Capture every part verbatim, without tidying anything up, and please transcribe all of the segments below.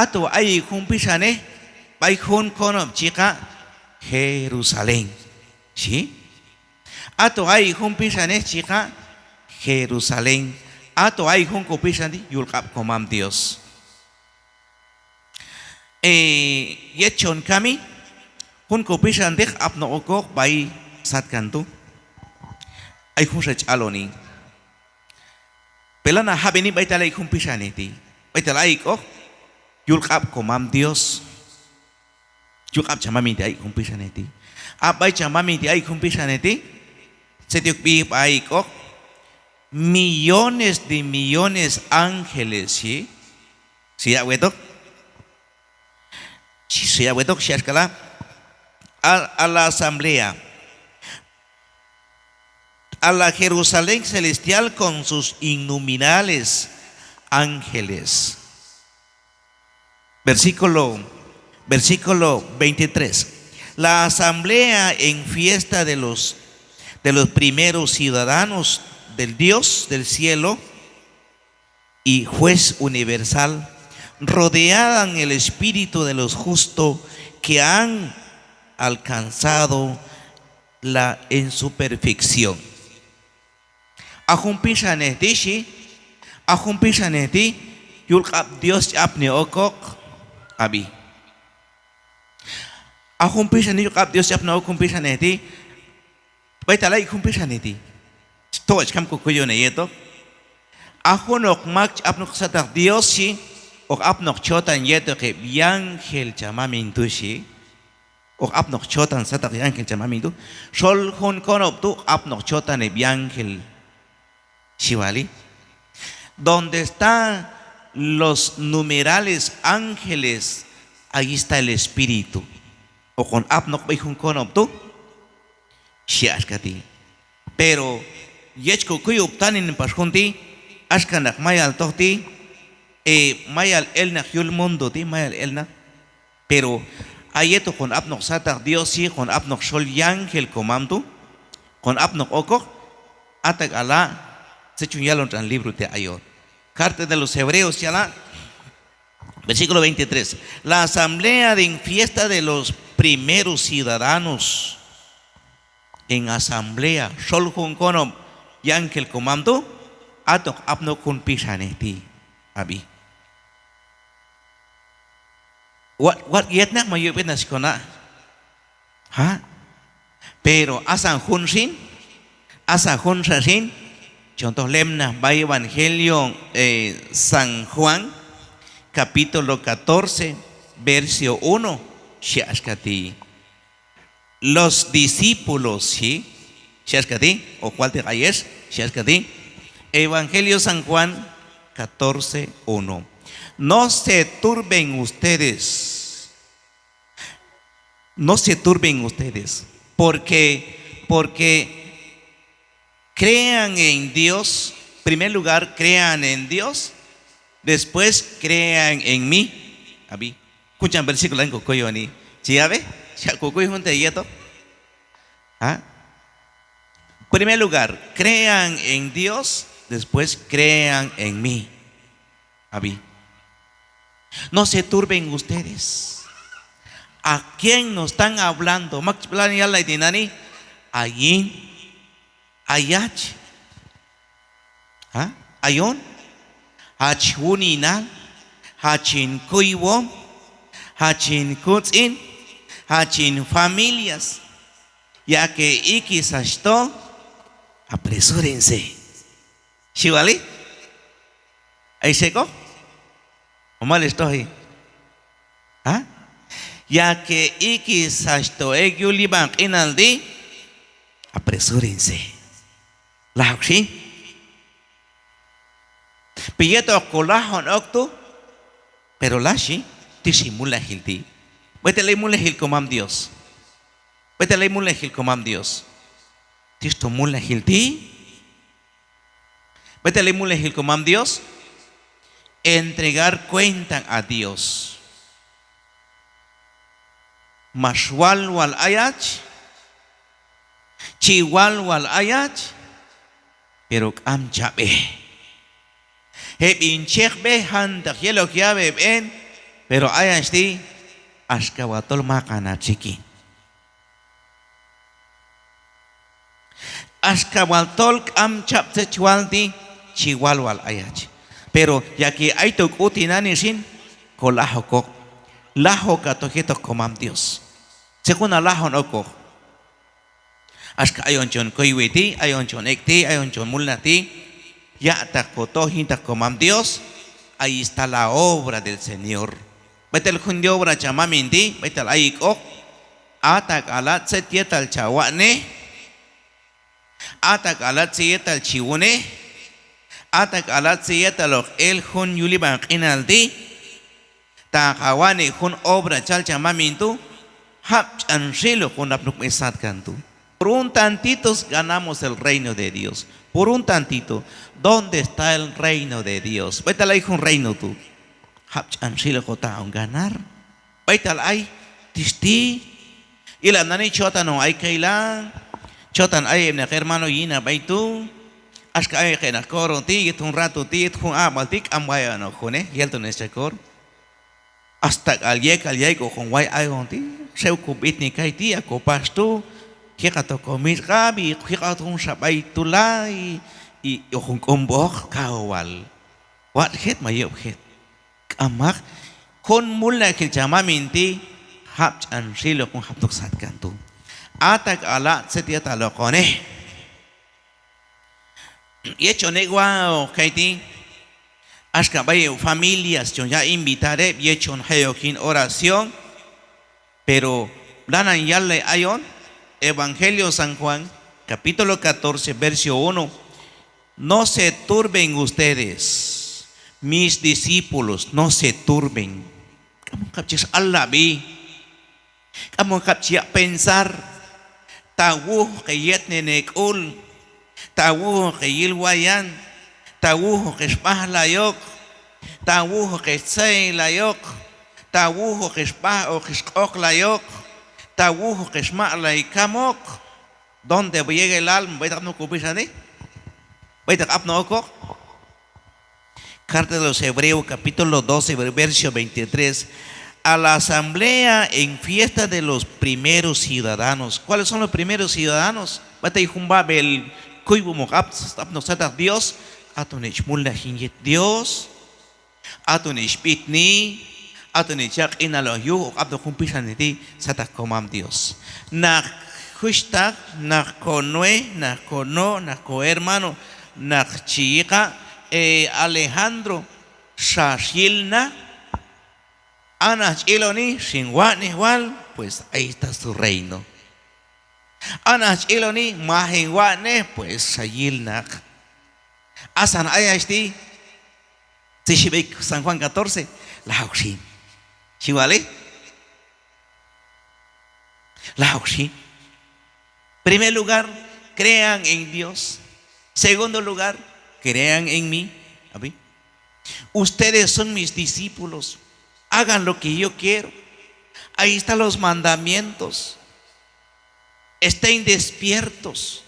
Ato ayek' jun pixanej b'ay jun konob' chi yiqa' Jerusalén, xhi. Ato ayek' jun pixanej chi yiqa' Jerusalén. Ato ayek' jun ko pixan ti' yul q'ab' komam Dios. E, yet chon kami, jun ko pixan ti' hoq apnoq okoq b'ay satkan tu'. Ay junxa chi aloni. Pero lanan jab'eni b'aytal ayek' jun pixanej ti'. B'aytal ayek'oq yul q'ab' komam Dios. Yul q'ab' cham mamin ti' ayek' jun pixanej ti'. A b'ay cham mamin ti' ayek' jun pixanej ti'. Tzet yok b'i b'ay ayek'oq. Millones de millones ángeles, xhi. Xhi, ya' wetoq. Xhi, xhi, ya' wetoq, xhi axka la'. A, a la asamblea. A la Jerusalén celestial con sus innumerables ángeles. Versículo, versículo veintitrés. La asamblea en fiesta de los, de los primeros ciudadanos del Dios del cielo y juez universal, rodeaban el espíritu de los justos que han alcanzado la, en su perfección. A jun pixanej ti' xhi, a jun pixanej ti' yul q'ab' Dios chi apni okoq, ab'i. A jun pixanej yul q'ab' Dios chi apni okoq jun pixanej ti', b'aytal ayek' jun pixanej ti'. Tol chi kam ko kuyon heyetoq. A junoq mak chi apni okoq sataq Dios xhi, hoq apnoq chotan yetoq heb' yángel cham mamin tu' xhi. Hoq apnoq chotan sataq yángel cham mamin tu'. Xol jun konob' tu' hoq apnoq chotan heb' yángel. Xhi wali. Donde están los numerales ángeles, ahí está el espíritu. Hoqon apnoq b'ay jun konob' tu'. Xhi axka ti'. Pero yet chi ko kuyub'oq tanen pax jun ti', axka naq mayal toj ti', e, mayal el naq yul mundo ti', mayal el naq. Pero a yet hoqon apnoq sataq Dios xhi, hoqon apnoq xol yángel komam tu', hoqon apnoq okoq, a tak'ala' tzet chun yalon tx'an libro ti' ayon. Carta de los Hebreos chi yala', versículo veintitrés. La asamblea de en fiesta de los primeros ciudadanos. En asamblea, xol jun konob' yángel komam tu', aton hoq apnoq jun pixanej ti'. Ab'i. Watx', watx' yetnaq ma yob'etnaq chi kona'. Ha? Pero asan jun xin, asan junxa xin, chon toj lemnaj b'ay Evangelio, eh, San Juan, capítulo catorce, verso uno, xhi axka ti'. Los discípulos, xhi, xhi axka ti', hoq wal teq ayex, xhi axka ti'. Evangelio San Juan catorce uno. No se turben ustedes. No se turben ustedes, porque, porque crean en Dios, primer lugar, crean en Dios, después crean en mí. Ab'i. Jun cham versículo lanan ko kuyoni. Chi yab'e, xa ko kuy jun te' yetoq. ¿Ah? Primer lugar, crean en Dios, después crean en mí. Ab'i. No se turben ustedes. ¿A quién nos están hablando? Mak chi b'alani yallay tinani'. Ayin. Ayach. ¿Ah? Ayon. Hach wuninal. Hach hin kuywom. Hach hin kutz'in. Hach hin familias. Ya que ikis hach to, apresúrense. Xhi wali. ¿Ay xek'oq? ¿O mayal ex toji? ¿Ah? Ya que ikis hach to ek' yul yib'an q'inal ti', apresúrense. Lajok xin. Pero yet hoq ko lajon ok tu', pero la xin, tix hin mulnajil ti'. B'aytal ay mulnajil komam Dios. B'aytal ay mulnajil komam Dios. Tix to mulnajil ti'. B'aytal ay mulnajil komam Dios. Entregar cuenta a Dios. Max wal wal ayach, chi wal wal ayach, pero k'am chab'e. Heb' hin chejb'ej jantaq yelok yab' heb' en, Pero ayach ti', axka wal tol maqan ha txikin. Axka wal tol k'am chab' tzet chi wal ti', chi wal wal ayach. Pero ya que ayto k'u tinani' xin, kolaj okoq. Lajwoq ha toj yetoq komam Dios. Tzet jun ha lajon okoq. Axka ayon chon kuywi ti', ayon chon ek' ti', ayon chon mulnaj ti', ya'taq kotoj yintaq komam Dios, ahí está la obra del Señor. B'aytal jun yobra cham Mamin ti', b'aytal ayik'oq, atak'ala' tzet yetal cha watx'nej, atak'ala' tzet yetal chi wunej, atak'ala' tzet yetal hoq el jun yul yib'an q'inal ti', ta hoq ha watx'nej jun obra chal cham Mamin tu', jab' ch'an xiloq jun apnoq b'ay satkan tu'. Por un tantito ganamos el reino de Dios. Por un tantito. ¿Dónde está el reino de Dios? B'aytal ay jun reino tu'. Jab' ch'an xiloq hoq taq'on ganar. B'aytal ay, tix ti'. Ilab' nani chotan hon ay kay la. Chotan ay heb' naq hermano yin ha b'ay tu'. Axka ay hoq ek' naq coro ti', yet jun rato ti', yet jun aq'b'al ti', k'am wayon ok june, yel ton ex cha coro. Hasta k'al yekal yayk'oq hon way ayon ti', xew kob'itni kay ti', ha kopax tu', jiqat ok komitx'q'ab', jiqat ok junxa b'ay tu' la, y hoq hon k'umb'oq, kaw wal. Watx' jet ma yob' jet. K'amaq, jun mulnajil cham Mamin ti', jab' ch'an xiloq jun japnoq satkan tu'. Atak'ala' tzet yetal hoq honej. Yet chon ek' wahoq kay ti', axka b'ay heb' familias chon yaq' invitar heb', yet chon jay ok yin oración, pero lanan yallay ayon, Evangelio San Juan, capítulo catorce, verso uno. No se turben ustedes, mis discípulos, no se turben. K'am kab' chex allab'i. K'am kab' chi yaq' pensar, ta wuj hoq heyetnen hek'ul, ta wuj hoq heyil wayan, ta wuj hoq hex b'ajlay ok, ta wuj hoq hex tzeylay ok, ta wuj hoq hex b'aj, hoq hex q'oqlay ok, ta wuj hoq hex maq'lay kam ok. ¿Dónde llega el alma? B'aytaq apnoq kopixani, b'aytaq apnoq okoq. Carta de los Hebreos, capítulo doce, ver-, verso veintitrés. A la asamblea en fiesta de los primeros ciudadanos. ¿Cuáles son los primeros ciudadanos? B'aytal jun b'ab'el kuywom hoq ap-, apnoq sataq Dios, haton hech mulnaj yin yet Dios, haton hech b'itni, haton hech yaq' q'inaloq yuj, hoq apnoq jun pixan ti' sataq komam Dios. Naq juxhtaq, naq ko nuej, naq ko no', naq ko hermano, naq chi yiqa', eh, Alejandro, xax yilnaq. Ha naq chi iloni xin watx'nej wal, pues ahí está su reino. Ha naq chi iloni maj hin watx'nej, pues xa yilnaq. Asan ayach ti', tzet xhi b'ay San Juan catorce, lajwoq xin. Xhi wali? Lajwoq xin. Primer lugar, crean en Dios. Segundo lugar, crean en mí. Ab'i. Ustedes son mis discípulos. Hagan lo que yo quiero. Ahí están los mandamientos. Estén despiertos.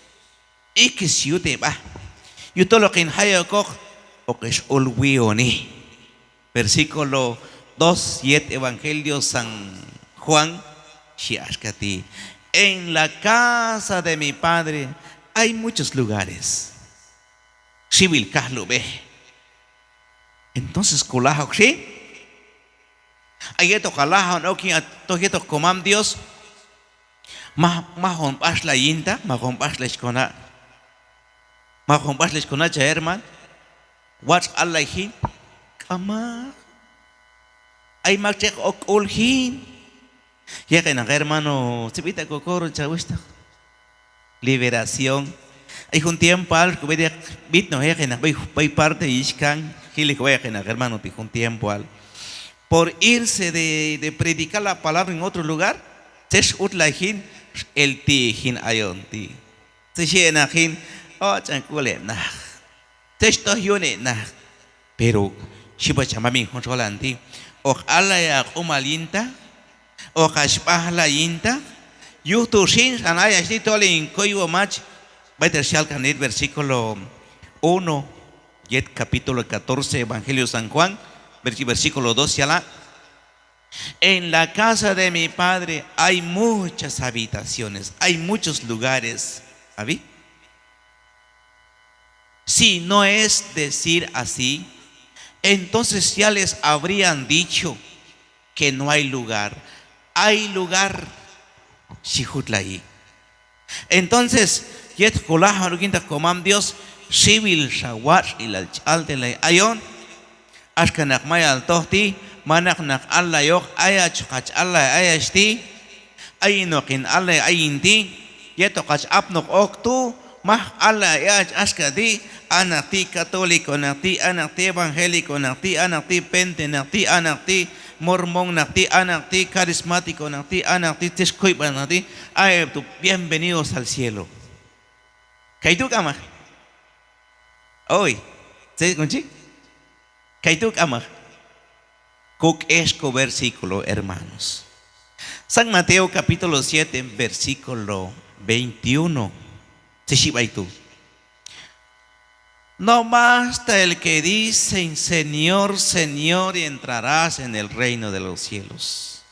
Iqis yut heb'a. Yujtol hoq hin jay okoq, hoq hex ul wi'oni. Versículo dos, yet Evangelio San Juan, xhi axka ti': En la casa de mi Padre hay muchos lugares. Xiwil kajlub'ej. Entonces, kolajwoq xin. A yet hoq ha lajan ok yin ha toj yetoq komam Dios, maj, maj hon b'axlay yintaq, maj hon b'axlay chi kona', maj hon b'axlay chi kona' cha hermano. Watx' allay jin, k'amaq. Ay mak cheq ok k'ul jin. Yaq'inaq hermano, tzet b'it ha ko coro cha wuxhtaq. Liberación. Ay jun tiempoal kob'et yaq-, b'itnoq yaq'inaq b'ay, b'ay parte Ixcán, jilej kob'a yaq'inaq hermano ti' jun tiempoal. Por irse de, de predicar la palabra en otro lugar, tzet x'utlay jin, x'el ti' jin ayon ti'. Tzet xhi heb' naq jin, o ch'an k'ul heb' naq. Tzet xtoj yune' naq. Pero xhi pax cham mamin jun txolan ti': Hoq allay ha q'umal yintaq, hoq hach b'ajlay yintaq. Yuj tu' xin xan ayach ti' tol hin kuywom hach. B'aytal xyal kan yet versículo uno, yet capítulo catorce, Evangelio San Juan, vers-, versículo dos yala'. En la casa de mi padre hay muchas habitaciones, hay muchos lugares. ¿Ab'i? Si no es decir así, entonces ya les habrían dicho que no hay lugar. Hay lugar, xhi jutlayi. Entonces, yet kolajan ok yintaq komam Dios, xiwil xa watx'ilal ch'altelay ayon, axka naq mayal toj ti', manaq naq allayoq ayach, hoqach allay ayach ti', ayin hoqin allay ayin ti', yet hoqach apnoq ok tu', maj allay ayach axka ti', a naq ti' católico naq ti', a naq ti' evangélico naq ti', a naq ti' pente naq ti', a naq ti' mormón naq ti', a naq ti' carismático naq ti', a naq ti' tzet kuyb'al naq ti', a heb' tu' bienvenidos al cielo. Kaytu' k'amaq. Oy, tzet jun chi? Kaytu' k'amaq. Kok'ex ko versículo, hermanos. San Mateo capítulo siete, versículo veintiuno. Tzet xhi b'ay tu'. No basta el que dicen, "Señor, Señor", y entrarás en el reino de los cielos.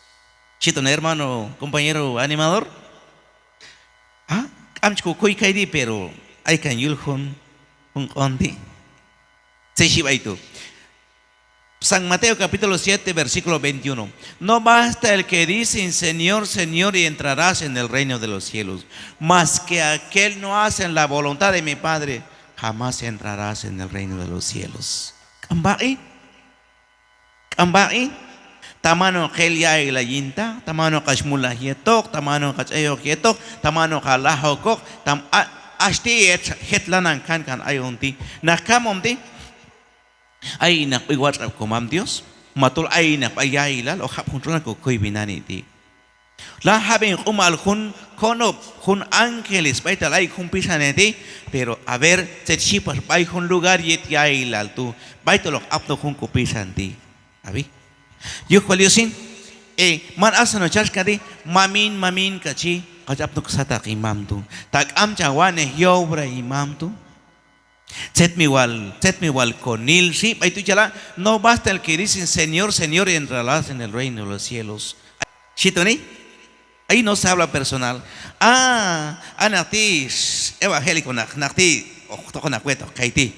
Xhi ton, hermano, compañero animador. ¿Ah? K'am chi kokuy kayti', pero aykan yul jun, jun q'on ti'. Tzet xhi b'ay tu'. San Mateo capítulo siete, versículo veintiuno. No basta el que dicen, "Señor, Señor", y entrarás en el reino de los cielos. Mas que aquel no hacen la voluntad de mi Padre, jamás entrarás en el reino de los cielos. K'am b'aq'i. K'am b'aq'i. Ta man hoq el ya'ilal yintaq, ta man hoqach mulnaj yetoq, ta man hoqach ayoq yetoq, ta man hoq alaj okoq, tam a, hach ti' yet jet lanan kankan ayon ti'. Naq kamom ti' ay naq b'ay watx' ab' komam Dios, ma tol ay naq b'ay ya'ilal, hoq jab' jun txolan kokuy tinani' ti'. Lanan jab'en q'umal jun konob', jun ángeles b'aytal ayek' jun pixanej ti', pero a ver, tzet xhi pax b'ay jun lugar yet ya'ilal tu', b'aytal hoq apnoq jun kopixan ti'. Ab'i. Yuj wal Dios xin, e, man asan hoq chach axka ti', mamin, mamin kach chi, hoqach apnoq sataq hin mam tu'. Ta k'am cha watx'nej yobra hin mam tu'. Tzet mi wal, tzet mi wal konil xhi b'ay tu' chala, no basta el que dicen, "Señor, Señor", y entrarás en el reino de los cielos. Xhi toni, ahí no se habla personal. A, a naq ti' evangélico naq, naq ti' hoq toq naq wetoq kayti'.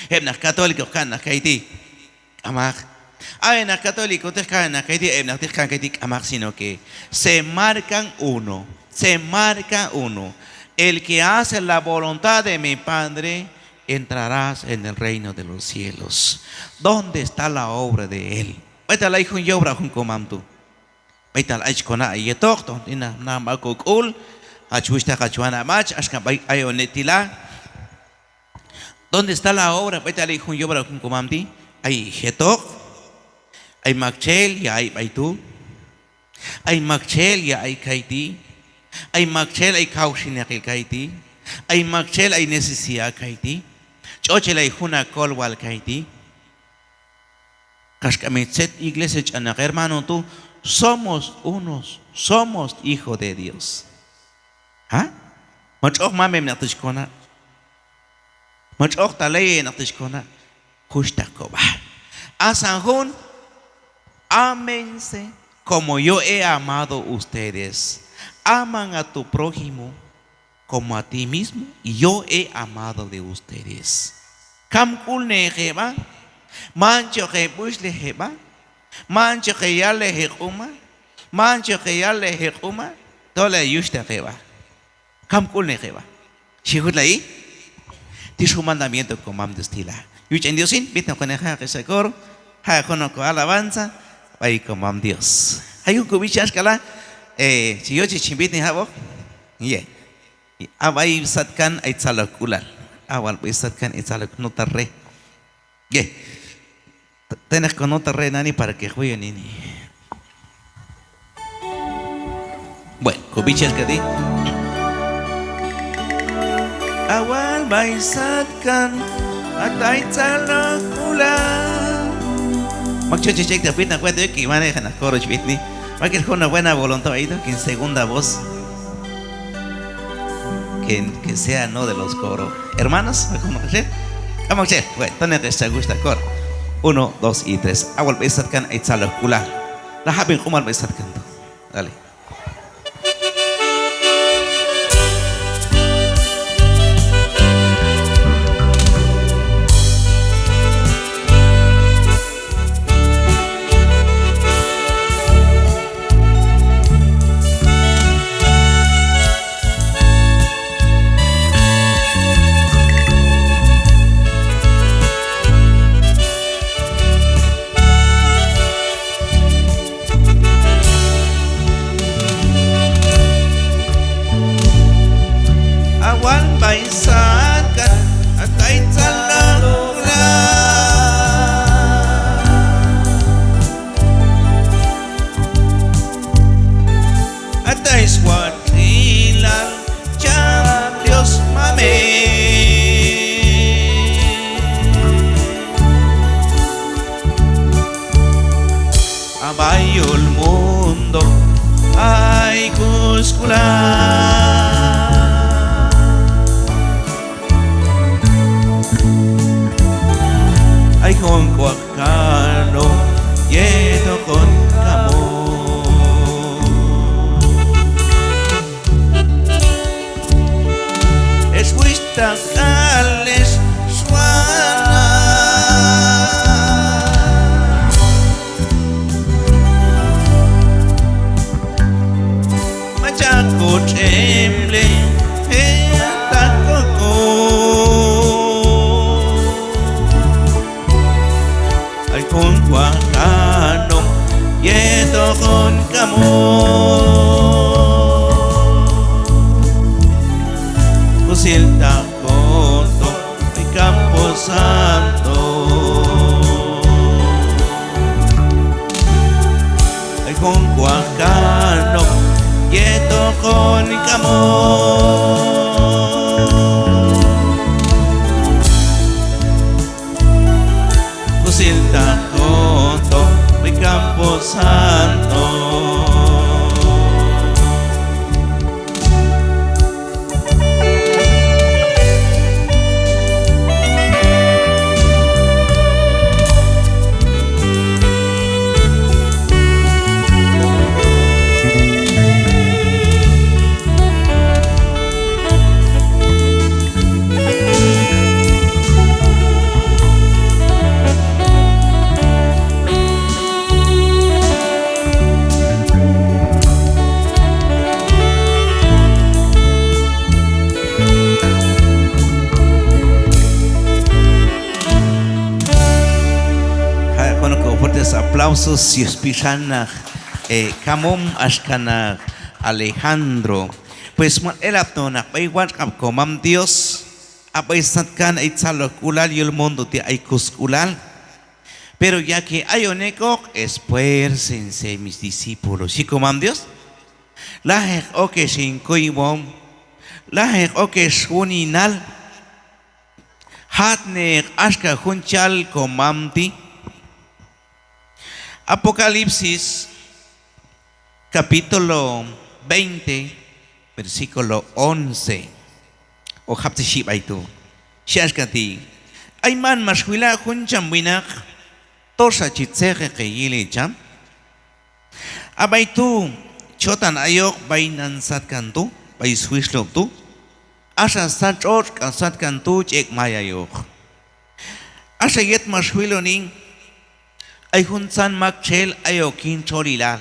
Heb' naq católico hoq kan naq kayti'. K'amaq. A heb' naq católico teq kan naq kayti', heb' naq teq kan kayti', k'amaq, sino que se marcan uno, se marca uno. El que hace la voluntad de mi Padre, entrarás en el reino de los cielos. ¿Dónde está la obra de él? B'aytal ay jun yobra jun komam tu'. B'aytal ay chi kona' yetoq, ton tinani b'a kok'ul, hach wuxhtaq, hach wanab', hach, axka b'ay ayon ti' la. ¿Dónde está la obra? B'aytal ay jun yobra jun komam ti'. Ay jetoq, ay maktxel ya ay b'ay tu', ay maktxel ya ay kayti', ay maktxel ay kawxinaqil kayti', ay maktxel ay necesidad kayti', ch'ochel ay jun ha kolwal kayti'. Kax k'am tzet iglesia ch'an naq hermano tu', somos unos, somos hijo de Dios. ¿Ha? Ma tx'oq mam heb' naq tu' chi kona'. Ma tx'oq ta ley heb' naq tu' chi kona'. Juxhtaq kob'a. Asan jun, ámense como yo he amado ustedes. Aman a tu prójimo como a ti mismo, yo he amado de ustedes. Kamk'ulnej heb'a, manchaq heb'uxlej heb'a, manchaq heyallej heq'umal, manchaq heyallej heq'umal, tol heyuxhtaq heb'a. Kamk'ulnej heb'a. Xhi jutlayi. Tix jun mandamiento komam Dios ti' la. Yuj ch'en Dios xin, b'itnoq hoqon haq'ex ha coro, ha' junoq ko alabanza b'ay komam Dios. Ay jun kob'ichaj axka la, eh, chi yochej chin b'itni jab'oq. Ye. A b'ay satkan ay tzalojk'ulal. A wal b'ay satkan ay tzaloj nota re. Ye. Teneq ko nota re nani para que juyon ini. Bueno, kob'ichaj axka ti'. A wal b'ay satkan at ay tzalojk'ulal. Mak chochej chekta b'itnaq wetoq, que maneja naq coro chi b'itni. Mak el jun buena voluntad b'ay tu', que en segunda voz. Que, que sea, ¿no?, de los coros. Hermanos, ¿me conocen? ¿Cómo que? Bueno, entonces, esta gusta coro. Uno, dos y tres. A wal b'ay satkan ay tzalojk'ulal. La jab'en q'umal b'ay satkan tu'. Dale. A wal b'ay satkan, a tay tzalojlal. A tay swatx'ilal cham Dios Mamen. A b'ay yul mundo ay kusk'ulal. Ay jun k'uaj kanoq yet hoqon kamom. Ex wuxhtaq k'al ex wanab'. Machaq kotx'emlej, je' ta kok'ob'. Ay jun k'uaj kanoq yet hoqon kamom. Kusiltaq kotoq b'ay camposanto. Ay jun k'uaj kanoq yet hoqon kamom. Kusiltaq kotoq b'ay camposanto. Jay junoq ko fuertes aplausos, Dios pixan naq, eh, kamom axka naq Alejandro. Pues man elapnoq naq b'ay watx' q'ab' komam Dios, a b'ay satkan ay tzalojk'ulal yul mundo ti' ay kusk'ulal. Pero ya que ayon ek'oq, esfuércense, mis discípulos, xhi komam Dios. Lajeq ok ex hin kuywom, lajeq ok ex wuninal, jatneq axka jun chi yal komam ti'. Apocalipsis capítulo veinte, versículo once. Hoq jab'tzi xhi b'ay tu'. Xhi axka ti': Ayman max wila' jun cham winaq, toxa chi tzeqeq heyili cham. A b'ay tu' chotan ayoq b'ay nan satkan tu', b'ay swixlob' tu'. Axa sat tx'otx' k'al satkan tu' ch'ek' mayayoq. Axa yet max wiloni, ay juntzan maktxel ayok yin txolilal.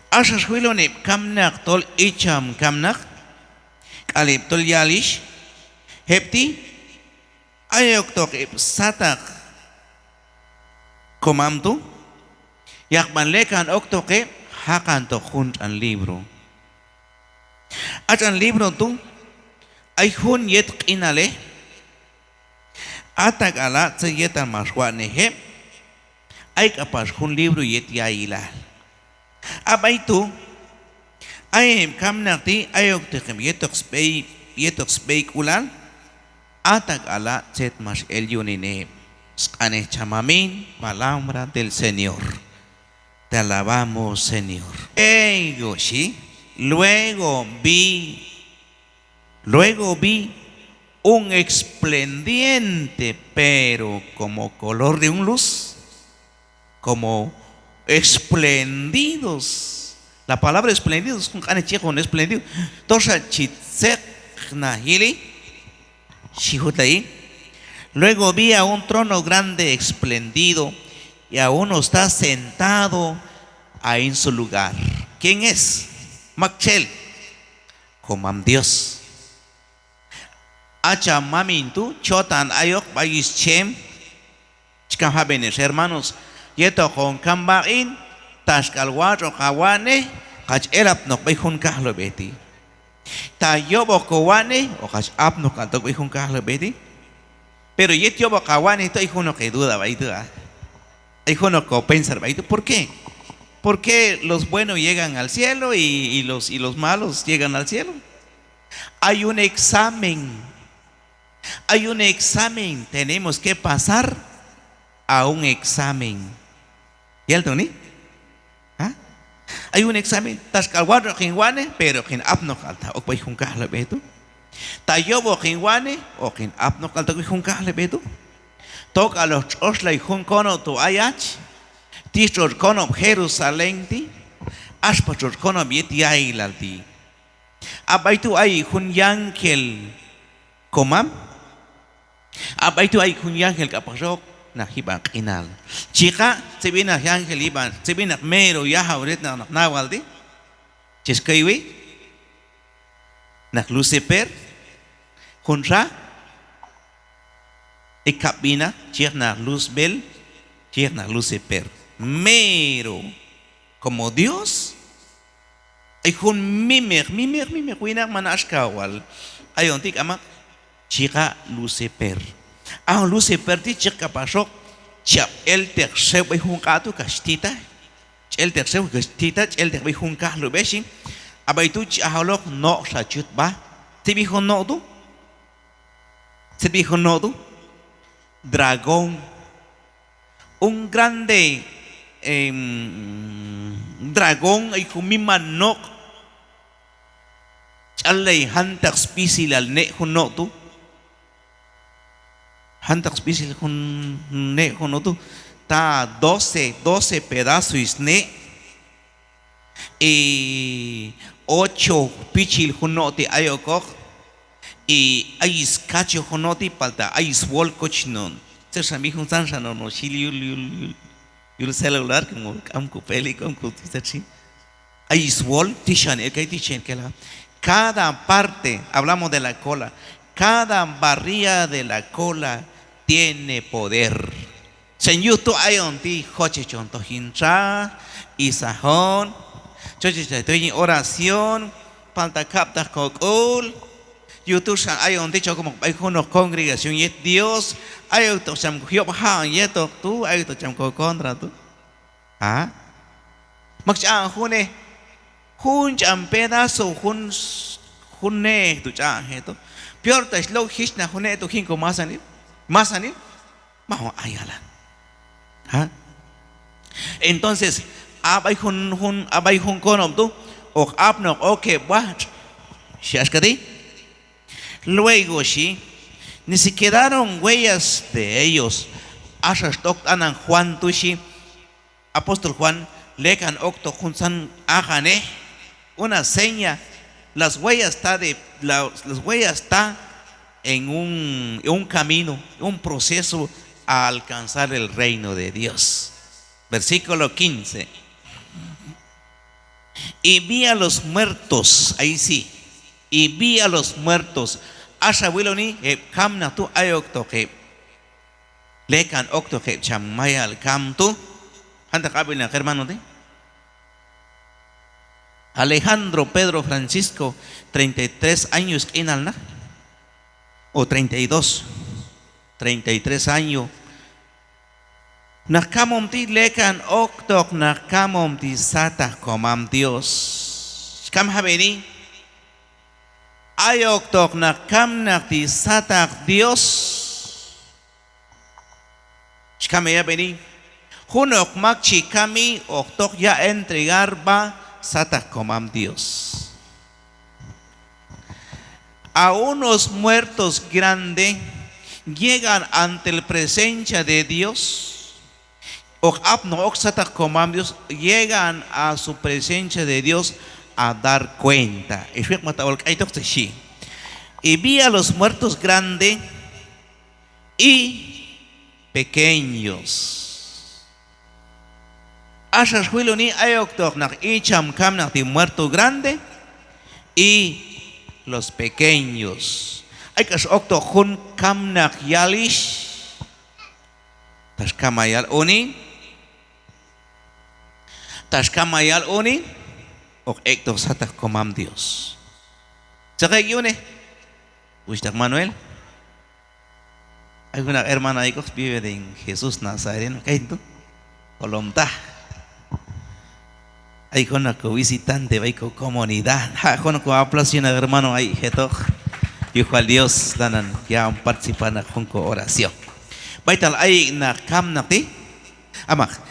Axa xwilon heb' kamnaq tol icham kamnaq k'al heb' tol yalixh, heb' ti' ayoktoq heb' sataq komam tu', yaqb'an lekan oktoq heb' jaqantoq jun tx'an libro. A tx'an libro tu' ay jun yet q'inalej, a tak'ala' tzet yetal max watx'nej heb', ay k'apax jun libro yet ya'ilal. A b'ay tu' ay heb' kamnaq ti' ayokteq heb' yetoq sb'ey, yetoq sb'eyk'ulal, a tak'ala' tzet max el yunen heb'. Sq'anej cham amin, palabra del Señor. Te alabamos, Señor. Luego, xhi, luego vi, luego vi un resplandor, pero como color de un luz. como espléndidos. La palabra espléndidos, jun q'anej chi yiq jun espléndido. Toxa chi tzet naj yili, xhi jutlayi. Luego vi a un trono grande, espléndido, y a uno está sentado ahí en su lugar. ¿Quién es? Maktxel. Komam Dios. A cham mamin tu' chotan ayoq b'ay ix chem. Chi kam jab'en ex hermanos, yet hoqon kam b'aq'in, taxk'al watx' hoq hawatx'nej, hoq hach elapnoq b'ay jun kajlub'ej ti'. Ta yob' hoq kowatx'nej, hoq hach apnoq k'al tok b'ay jun kajlub'ej ti'. Pero yet yob' hoq hawatx'nej tu', ay junoq heduda b'ay tu', a. Ay junoq kopensar b'ay tu'. ¿Por qué? ¿Por qué los buenos llegan al cielo y, y los, y los malos llegan al cielo? Hay un examen. Hay un examen, tenemos que pasar a un examen. ¿Yaltoni? ¿Ah? Hay un examen, taxk'al watx' hoqin watx'nej, pero hoqin apnoq k'al ta ok b'ay jun kajlub'ej tu'. Ta yob' hoqin watx'nej, hoqin apnoq k'al ta ok b'ay jun kajlub'ej tu'. Tok'al hoq tx'oxlay jun konob' tu' ayach, ti' tx'otx' konob' Jerusalén ti', ax pax tx'otx' konob' yet yailal ti'. A b'ay tu' ay jun yángel komam. A b'ay tu' ay jun yángel k'apaxoq naq yib'an q'inal. Chiqa', tzet sb'i naq yángel yib'an, tzet sb'i naq mero yajaw yet naq, naq nawal ti'. Chex kuywi. Naq Lucifer. Junxa. Ay kab' b'inaq, chi yiq naq Luzbel, chi yiq naq Lucifer. Mero como Dios. Ay jun mimeq, mimeq, mimeq winaq, man axka wal ayon ti' k'amaq, chiqa' Lucifer. A jun Lucifer ti' chi yiq k'apaxoq chab' elteq xew b'ay jun q'a' tu' kax tita. Chi elteq xew kax tita, chi elteq b'ay jun kajlub'ej xin. A b'ay tu' chi ajoloq noq' xa chut b'a. Tzet sb'i jun noq' tu'? Tzet sb'i jun noq' tu'? Dragón. Un grande, em, dragón, ay jun miman noq'. Ch'allay jantaq sb'isilal ne' jun noq' tu'. Jantaq sb'isil jun ne' jun noq' tu'. Ta doce, doce pedazo sne'. Y ocho pichil jun no' ti' ay okoq. Y ay skach jun no' ti', palta ay swol koch no'. Tzet xan b'i juntzan xan no', no' xil yul, yul, yul, yul celular, como k'am ko peli, k'am ko tzet xi. Ay swol, ti xan el kay, ti xan el kela. Cada parte, hablamos de la cola, cada barría de la cola tiene poder. Xan yuj tu' ayon ti' jochej chon toj yin txaj, isajon, jochej chon toj yin oración, palta kab'taq kok'ul. Yuj tu' xan ayon ti' chon komoq b'ay junoq congregación yet Dios, ayoktoq cham yob' ja'on yetoq tu', ayoktoq cham ko contra tu'. ¿Ah? Mak ch'a'on junej, jun ch'an pedazo, jun, jun ne' tu' ch'a'on jetoq. Peor ta xlok' jichnaq jun ne' tu' jin ko masanil, masanil. Maj on ay alan. ¿Ah? Entonces, a b'ay jun, jun, a b'ay jun konob' tu', hoq apnoq ok heb' watx'. Xi axka ti'. Luego xi, ni se quedaron huellas de ellos. Axa xtoj t'anan Juan tu' xi, apóstol Juan, lekan oktoq juntzan ajanej, una seña, las huellas está de, la, las huellas está en un, un camino, un proceso a alcanzar el reino de Dios. Versículo quince. Y vi a los muertos, ahí sí, y vi a los muertos. Axa wiloni, heb' kamnaq tu' ayoktoq heb'. Lekan oktoq heb' cham mayal kam tu'. Jantaq ab'ilnaq hermano ti'. Alejandro Pedro Francisco, treinta y tres años q'inal naq. O treinta y dos. Treinta y tres años. Naq kamom ti' lekan oktoq naq kamom ti' sataq komam Dios. Kam jab'eni. Ayoktoq naq kamnaq ti' sataq Dios. Chi kam heyab'eni. Junoq mak chi kami hoq toj yaq' entregar sb'a sataq komam Dios. A unos muertos grande llegan ante el presencia de Dios. Hoq apnoq ok sataq komam Dios, llegan a su presencia de Dios a dar cuenta. Ix wiq ma ta ol k'aytoq tzet xhi. Y vi a los muertos grande y pequeños. Axa xwiloni, ay oktoq naq icham kamnaq ti' muerto grande y los pequeños. Ay k'ax oktoq jun kamnaq yalix. Tax kam ay yal unin. Tax kam ay yal unin. Hoq ek'toq sataq komam Dios. Tzet ek' yunej, wuxhtaq Manuel. Ay jun naq hermano ay k'ox vive en Jesús Nazareno, kaytu'. Kolom ta. Ay jun naq ko visitante b'ay ko comunidad. Ha' jun ko aplauso yunej naq hermano ay jetoq. Yujwal Dios lanan ya'on participar naq jun ko oración. B'aytal ay naq kamnaq ti'. Amaq.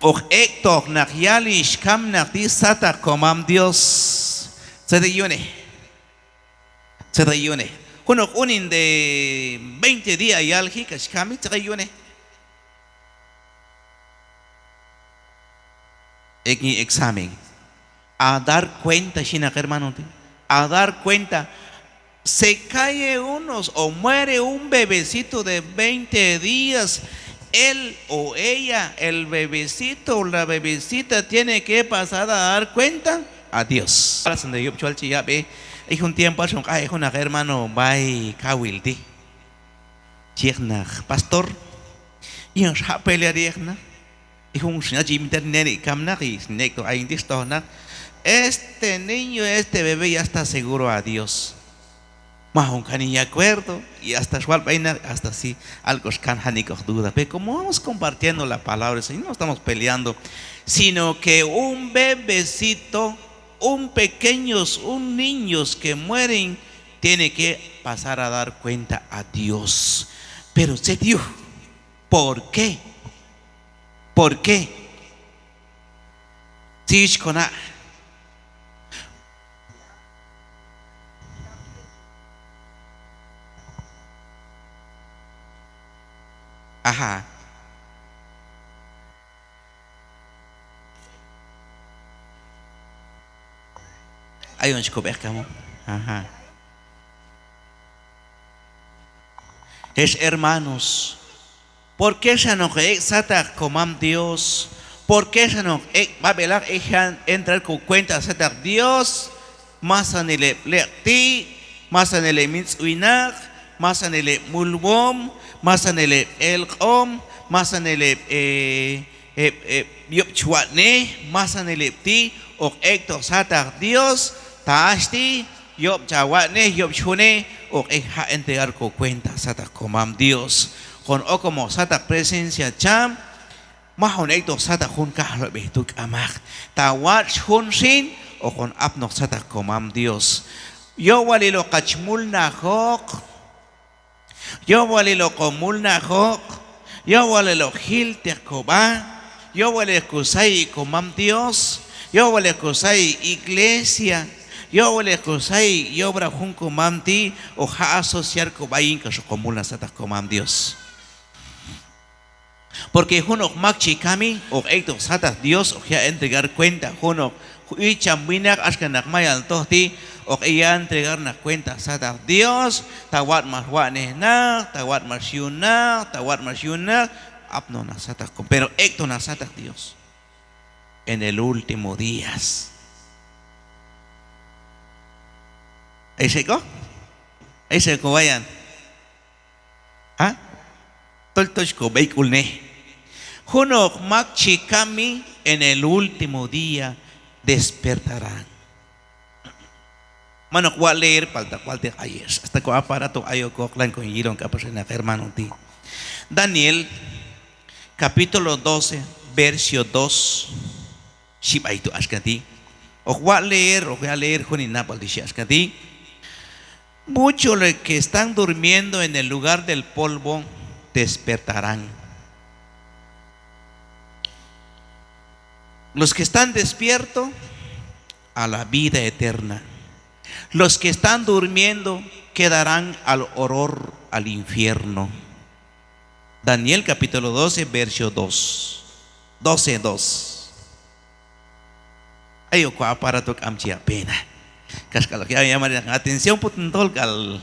Hoq ek'toq naq yalix kamnaq ti' sataq komam Dios. Tzet ek' yunej. Tzet ek' yunej. Junoq unin de veinte día yalji kax kami, tzet ek' yunej. Ek' yin examen. A dar cuenta, xhi naq hermano ti'. A dar cuenta. Se cae unos o muere un bebecito de veinte días, él o ella, el bebecito o la bebecita tiene que pasar a dar cuenta a Dios. Ay jun tiempo axa hoq'aj ek' jun naq hermano b'ay kawil ti'. Chi yiq naq pastor, yin xa pelear yiq naq. Y jun xin ach invitar neni kamnaq, y xin ek'toq ayin ti' xtoj naq. Este niño, este bebé ya está seguro a Dios. Maj on kan yin acuerdo, y hasta xwal b'ay naq, hasta si algo xkan janik'oq duda. Pero como vamos compartiendo la palabra del Señor, no estamos peleando, sino que un bebecito, un pequeños, un niños que mueren, tiene que pasar a dar cuenta a Dios. Pero tzet yuj, ¿por qué? ¿Por qué? Tzich kona'. Ajá. Ayon chi kob'ej kamoq. Ajá. Hex hermanos, ¿por qué xan hoq ek' sataq komam Dios? ¿Por qué xan hoq ek' b'ab'elaq, ek' ja' entregar ko cuenta sataq Dios? Masanil heb' leq'ti', masanil heb' mitz'winaq, masanil heb' mulwom, masanil heb' elq'om, masanil heb', eh, heb', heb' yob' chi watx'nej, masanil heb' ti' hoq ek'toq sataq Dios. Ta hach ti' yob' cha watx'nej, yob' chi junej, hoq ek' ja' entregar ko cuenta sataq komam Dios. Hoqon okomoq sataq presencia cham, maj on ek'toq sataq jun kajlob'ej tu' k'amaq. Ta watx' jun xin, hoqon apnoq sataq komam Dios. Yowalil hoqach mulnajoq, yowalil hoqon mulnajoq, yowalil hoq jilteq kob'a, yowalil hoq kosay komam Dios, yowalil hoq kosay iglesia, yowalil hoq kosay yobra jun komam ti', hoq ja' asociar kob'a yin kax hoqon mulnaj sataq komam Dios. Porque junoq mak chi kami, hoq ek'toq sataq Dios, hoq yaq' entregar cuenta junoq icham winaq, axka naq mayal toj ti', hoq yaq' entregar naq cuenta sataq Dios, ta watx' max watx'nej naq, ta watx' max yun naq, ta watx' max yun naq, apnoq naq sataq, pero ek'toq naq sataq Dios en el último días. ¿Ay xek'oq? ¿Ay xek'oq wayan? ¿Ha? Tol, tol chi kob'eyk'ulnej. Junoq mak chi kami, en el último día despertarán. Man hoq waq' leer, palta wal teq ayex. Hasta ko aparato ayokok, lanan kon yilon k'apax naq hermano ti'. Daniel, capítulo doce, verso dos. Xhi b'ay tu' axka ti'. Hoq waq' leer, hoq waq' leer jun hin nab'al ti' xhi axka ti'. Muchos de los que están durmiendo en el lugar del polvo despertarán. Los que están despiertos a la vida eterna. Los que están durmiendo quedarán al horror, al infierno. Daniel capítulo doce, verso dos. Doce, dos. Ay, ok ko aparato k'am chi ya' pena. Kaxk'al ya' llamar atención, put tol k'al,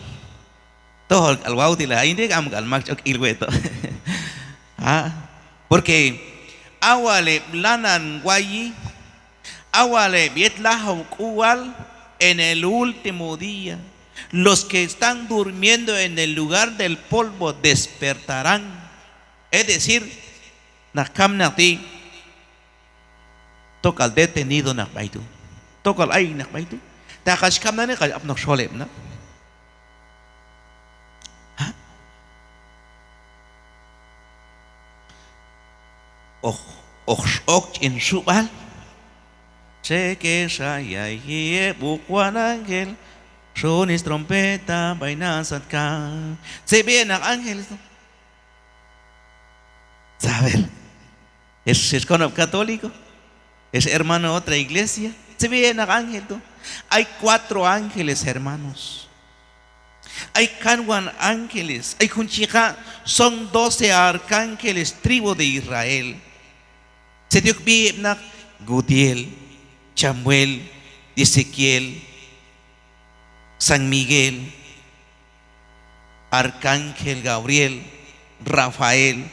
tojol k'al wawtila, ay, nti' k'am k'al mak chi ok ilwetoq. ¿Ah? Porque ha wal heb' lanan wayi, ha wal heb' yet lajaw k'ual, en el último día, los que están durmiendo en el lugar del polvo despertarán. Es decir, naq kamnaq ti' tok'al detenido naq b'ay tu'. Tok'al ay naq b'ay tu'. Ta kax kamnani, kax apnoq xol heb' naq. ¿Ah? Hoq, hoq x'ok ch'en xub'al. Txekel xa yayji heb' uqwan ángel, xun strompeta b'ay nan satkan. Tzet sb'i heb' naq ángeles tu'. Saber. Hex, hex konob' católico, hex hermano otra iglesia, tzet sb'i heb' naq ángel tu'. Hay cuatro ángeles, hermanos. Ay kanwan ángeles, ay jun chi yiqa', son doce arcángeles, tribu de Israel. Tzet yok sb'i heb' naq: Gudiel, Chamuel, Ezequiel, San Miguel, Arcángel Gabriel, Rafael.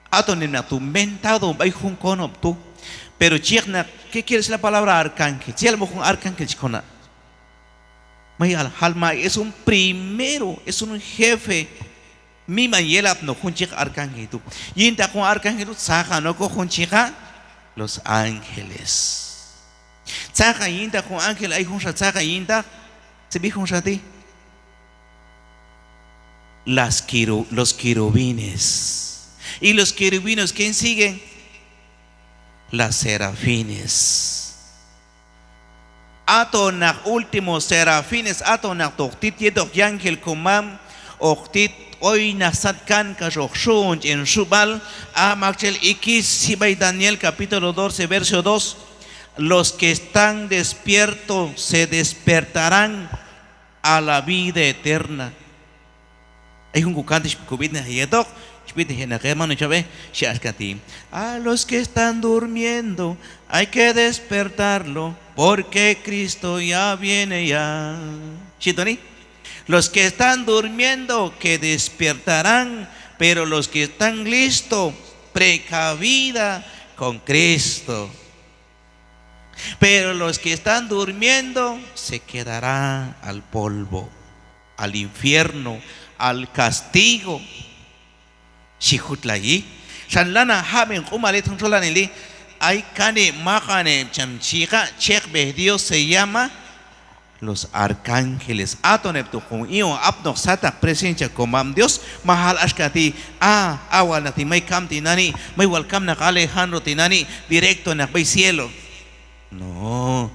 Haton heb' naq tu' mentado b'ay jun konob' tu'. Pero chi yiq naq, ¿qué quiere decir la palabra arcángel? Tzet yalb'oq jun arcángel chi kona'. Mayal jal ma, es un primero, es un jefe. Miman yelapnoq jun chi yiq arcángel tu'. Yintaq jun arcángel tu', tzaqan okoq jun chi yiqa', los ángeles. Tzaqan yintaq jun ángel, ay junxa tzaqan yintaq. Tzet sb'i junxa ti'? Las queru-, los querubines. Y los querubines, ¿quién siguen? Las serafines. Haton naq último serafines, haton naq tu' hoq tit yetoq yángel komam, hoq tit oynaq satkan kax hoq xu'on ch'en xub'al. A maktxel ikis, xhi b'ay Daniel capítulo doce, verso dos: Los que están despiertos se despertarán a la vida eterna. Ay jun kokanto xhi, kob'itnej yetoq, xb'itnej yetoq naq hermano, chab'e, xhi axka ti': A los que están durmiendo hay que despertarlo, porque Cristo ya viene ya. Xhi toni: Los que están durmiendo que despertarán, pero los que están listo, precavida con Cristo. Pero los que están durmiendo se quedarán al polvo, al infierno, al castigo. Xhi jutlayi. Xan lanan jab'en q'umal yet jun txolanili, ay kaneb' maqaneb' cham chi yiqa' cheqb'ej Dios, se llama los arcángeles. Haton heb' tu' hoqon i'on apnoq sataq presencia komam Dios. Majal axka ti': A, a wal naq ti' may kam tinani', may wal kam naq Alejandro tinani', directo naq b'ay cielo. No,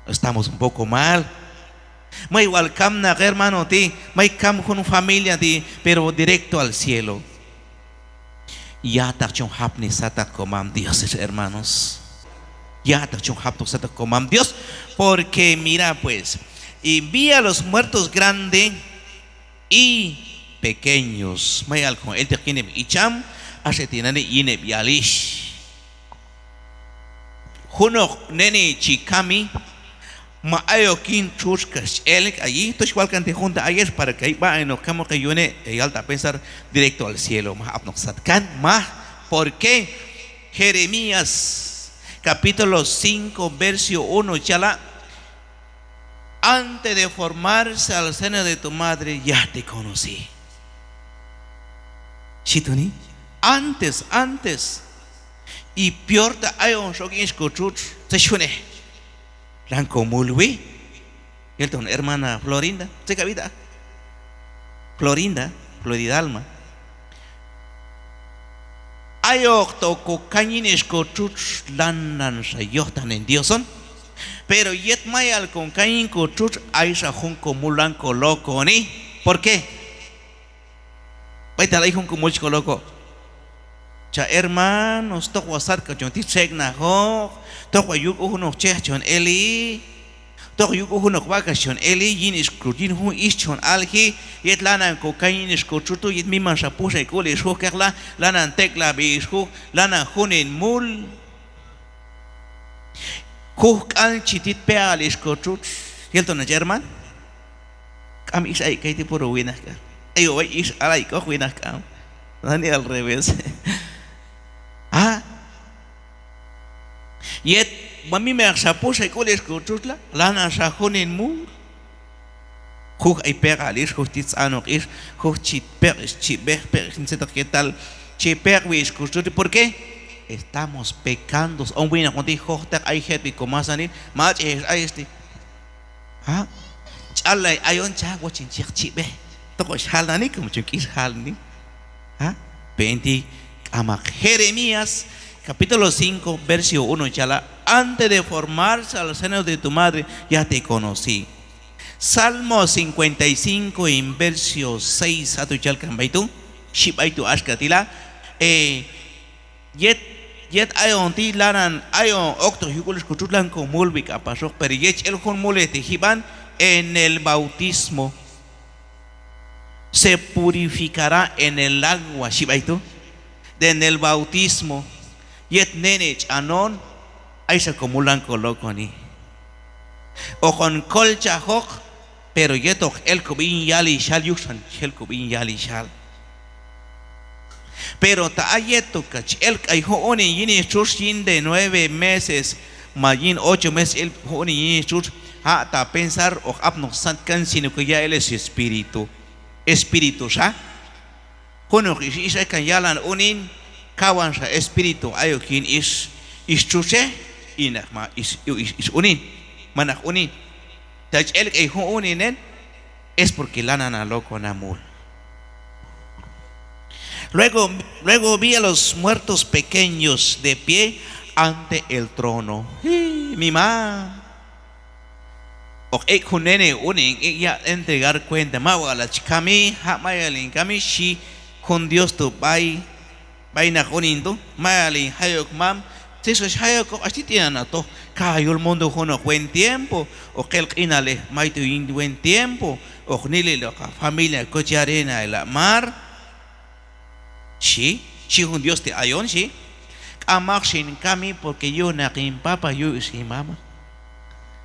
estamos un poco mal. May wal kam naq hermano ti', may kam jun familia ti', pero directo al cielo. Ya'taq chon japni sataq komam Dios, hermanos. Ya'taq chon japtoq sataq komam Dios, porque mira pues, envía a los muertos grande y pequeños. Mayal kon elteq yin heb' icham, axa tinani' yin heb' yalix. Junoq neni' chi kami, ma ayok yin txutx kax chi el k'ayi, tol xwal kan ti' jun ta ayex para que ay b'aq'in hoq kamoq heyune', heyal ta pensar directo al cielo, maj apnoq satkan, maj. ¿Por qué? Jeremías capítulo cinco, verso uno, chala': Antes de formarse al seno de tu madre, ya te conocí. Xhi toni, antes, antes. Y peor ta ayon x'ok yin ix kotxutx, tzet xhunej. Lan komulwi. Yel ton hermana Florinda, tzet kab'i ta. Florinda, Floridalma. Ayokto kokan yin ix kotxutx, lananxa yojtaqnen Dios on. Pero yet mayal kon kan yin kotxutx, ayxa jun komul lan kolokoni. ¿Por qué? B'aytal ay jun komul chi koloko. Cha hermanos, tok wal sat k'al chon tit txek'najoq, tok wal yul k'u junoq chej chon eli. Tok yuk'ul junoq vacación eli, yin ix ko-, yin jun ix chon alji, yet lanan kokan yin ix kotxutx tu', yet miman xa puxay k'ul ix juj kaqla, lanan tek'lab'i ix juj, lanan junen mul. Juj k'al chi tit peal ix kotxutx, yel ton hach hermano. K'am ix ay kayti', puro winaq k'al. Ay, o ay ix alay k'oq, winaq k'am. Nani al revés. ¿Ah? Yet, ma miman xa puxay k'ul ix kotxutx la, lanan xa junen mul. Juj ay peqal ix, juj tit tz'anoq ix, juj chi peq ix, chi b'ej peq ix, yin tzet tok yetal chi peqwi ix kotxutx tu'. ¿Por qué? Estamos pecando. On winaq on ti' jojtaq ay jetb'i komasanil, mach'a ix ay ix ti'. ¿Ah? Ch'allay ayon, cha wochen chi yiq chi b'ej. Tok hoq jalnani, como chon k'is jalni. ¿Ah? Pero en ti k'amaq. Jeremías, capítulo cinco, verso uno, chala: "Antes de formarse al seno de tu madre, ya te conocí". Salmo cincuenta y cinco, en verso seis, ha tu' chal kan b'ay tu', xhi b'ay tu' axka ti' la, eh, yet, yet ayon ti' lanan, ayon oktoq yuk'ul ix kotxutx lan komulwi k'apaxoq, pero yet chi el jun mulej ti' jib'an, en el bautismo se purificará en el agua, xhi b'ay tu'. En el bautismo, yet nene' ch'an on, ay xa komul lan kolokoni. Hoqon kolchajoq, pero yet hoq el kob'i yin yalixhal, yuj xan chi el kob'i yin yalixhal. Pero ta ha yet tu' ka chi elk'ay jun unin yin ix txutx yin de nueve meses, ma yin ocho meses chi el jun unin yin ix txutx, ha' ta pensar hoq apnoq satkan, sino que ya él es espíritu. Espíritu xa. Junoq ix, ix ay kan yalan unin, kawan xa espíritu ayok yin ix, ix txutxej, i naq ma ix, ix, ix unin, manaq unin. Ta chi elk'ay jun unin nen, es porque lanan ha lokon ha mul. Luego, luego vi a los muertos pequeños de pie ante el trono. Ji, miman. Hoq ek' jun nene' unin, ek' yaq' entregar cuenta, ma wal hach kami, ha' mayal hin kami, xhi jun Dios tu' b'ay, b'ay naq unin tu', mayal hin jay ok mam, tzet xach jay okoq, hach ti' tinani ha toj kax ha yul mundo junoq buen tiempo, hoq el q'inalej mayto yin buen tiempo, hoq nililoq ha familia koch yarena el ha' mar. Xhi, xhi jun Dios ti' ayon, xhi. K'amaq xin kami, porque yuj naq hin papá, yuj ix hin mamá.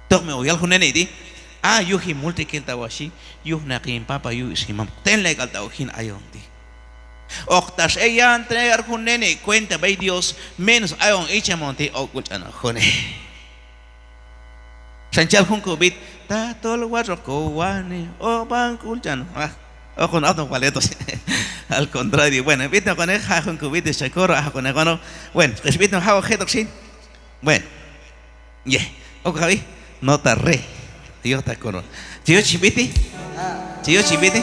Tok mi hoq yal jun nene' ti', a, yuj hin multzochil ta wal, xhi, yuj naq hin papá, yuj ix hin mamá. Tenlay k'al ta' ok jin ayon ti'. Hoq tax ek' ya' entregar jun nene' cuenta b'ay Dios, menos ayon icham on ti', ok k'ul ch'an ok june'. Xan chal jun kob'it, tatol watx' hoq kowanej, hoq b'an k'ul ch'an. Ah, hoqon apnoq wal hetoq. Al contrario, bueno, b'itnoq hoqon ek' ja' jun kob'it, ex cha coro, a hoqon ek' honoq. Bueno, ex b'itnoq jab'oq jetoq xin. Bueno, ye, ok jab'i, nota re. Yojtaq coro. Chi yochej b'iti? Chi yochej b'iti?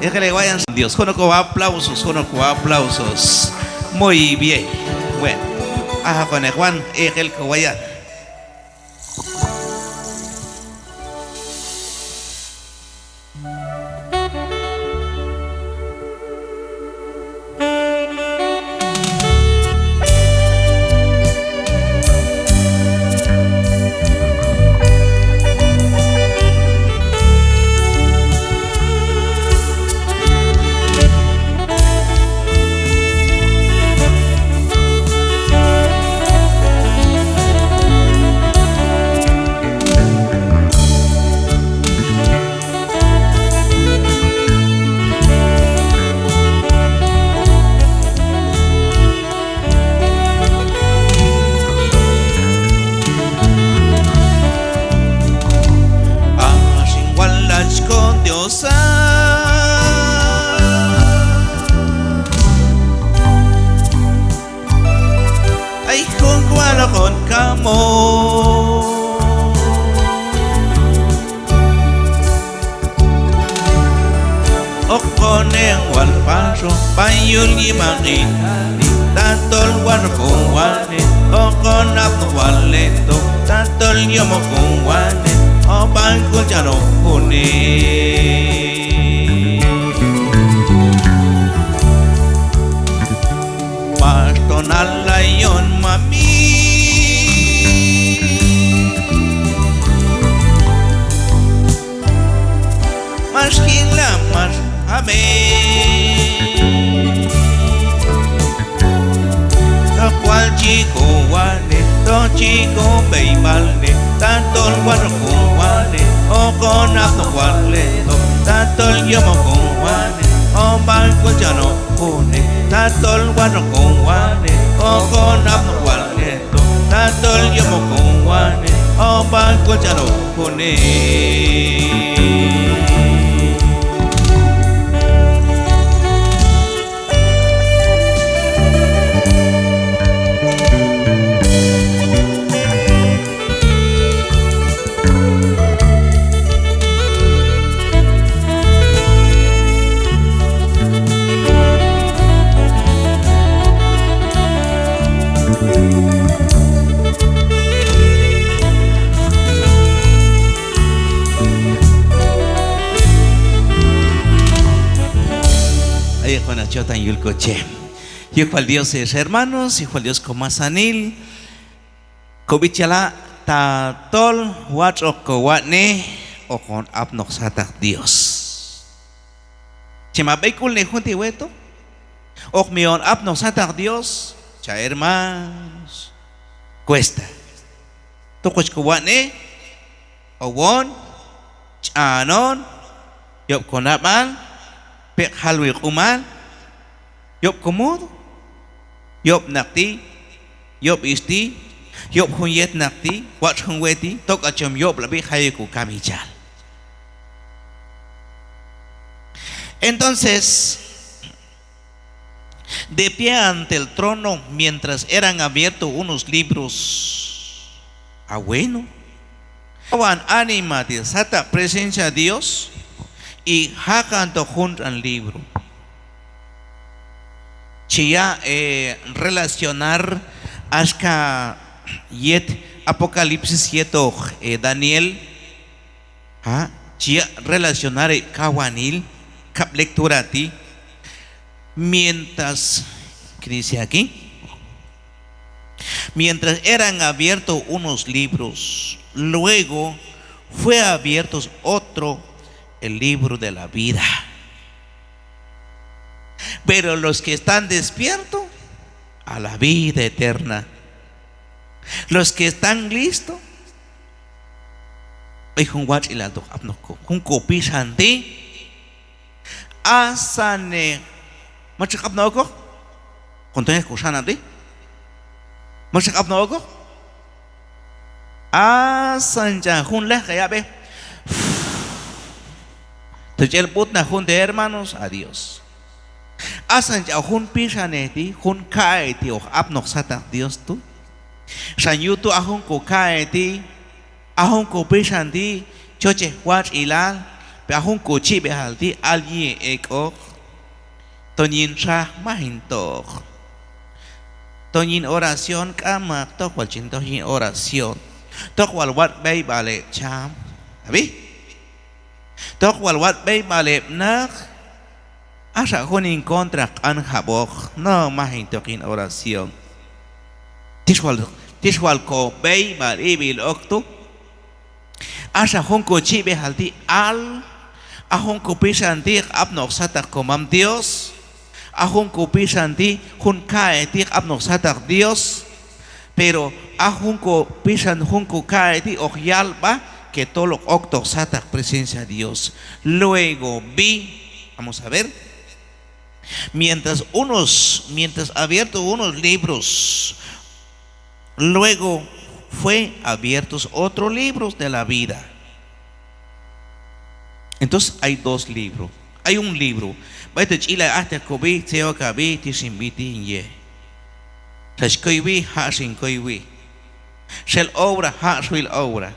Eqel hewayan Dios. Junoq ko aplausos, junoq ko aplausos. Muy bien. Bueno, a hoqon ek' wan, eqel ko wayan. Ax hin wal hach ko Dios, ay jun wal hoqon kamoq. Hoqon ek' wal paxoq b'ay yul yib'an q'inal, tatol watx' hoqon wanej, hoqon apnoq wal hetoq, tatol yom hoqon wanej, hoq b'an k'ul ch'an ok june'. Pax ton allay on mamin, Chi kob'eyb'alnej, tatol watx'oq kowatx'nej, hoqon apnoq watx'nej to, tatol yom hoqon watx'nej, hoq b'ay k'ul chanoq junej, tatol watx'oq kowatx'nej, hoqon apnoq watx'nej to, tatol yom hoqon watx'nej, hoq b'ay k'ul chanoq junej. Ay, Juana, chotan yul koche. Yuj wal Dios, ex hermanos, yuj wal Dios komasanil. Kob'i chala', tatol watx'oq kowatx'nej, hoqon apnoq sataq Dios. Che ma b'eyk'ulnej jun ti' wetoq, hoq mi hon apnoq sataq Dios, cha hermanos. Cuesta. Toq watx' kowatx'nej, owon, ch'an on, yob' konab'al, peq' jalwi q'umal, yob' komod, yob' naq ti', yob' ix ti', yob' jun yet naq ti', watx' jun we ti', tok'al chon yob'lab'i jay ok kokamich chal. Entonces, de pie ante el trono, mientras eran abiertos unos libros. Ah, bueno. Estaban anima ti' sataq presencia Dios, y jaqan toq jun tx'an libro. Chi yaq', eh, relacionar axka yet Apocalipsis yetoq, eh, Daniel. Ha', chi yaq' relacionar heb' kawanil, kab' lectura ti'. Mientras, ¿qué dice aquí? Mientras eran abiertos unos libros, luego fue abiertos otro, el libro de la vida. Pero los que están despiertos a la vida eterna, los que están listos, ay jun watx'ilal toq apnoq ko, jun kopixan ti'. Asan, eh, mach xaq apnoq okoq. Juntonej koxanab' ti'. Mach xaq apnoq okoq. Asan ch'an jun lejk'ay ab'ej. Toch'el b'utnaj jun ti' hermanos, adiós. Asan ch'an jun pixanej ti', jun ka'ay ti' hoq apnoq sataq Dios tu'. Xan yuj tu' a jun koka'ay ti', a jun kopixan ti', chochej watx'ilal, pero a jun kochib'ejal ti', al yi' ek'oq. Ton yin txaj, maj hin toq. Ton yin oración, k'amaq, tok wal chin toj yin oración. Tok wal watx' b'eyb'al heb' cham. Ab'i? Tok wal watx' b'eyb'al heb' naq. Axa jun hin contra q'anjab'oq. No, maj hin toq yin oración. Tix wal, tix wal kob'eyb'al ib'il ok tu'. Axa jun kochib'ejal ti' al, a jun kopixan ti' hoq apnoq sataq komam Dios, a jun kopixan ti', jun ka'ay ti' hoq apnoq sataq Dios, pero a jun kopixan, jun koka'ay ti' hoq yal sb'a que tol hoq oktoq sataq presencia Dios. Luego vi, vamos a ver, mientras unos, mientras abierto unos libros, luego fue abiertos otro libro de la vida. Entonces hay dos libros. Hay un libro. B'aytal ch'ilay ajteq kob'i, tzet yok ab'i, ti xin b'i ti' hin ye. Xach kuywi, ha' xin kuywi. Xel obra, ha' xwil obra.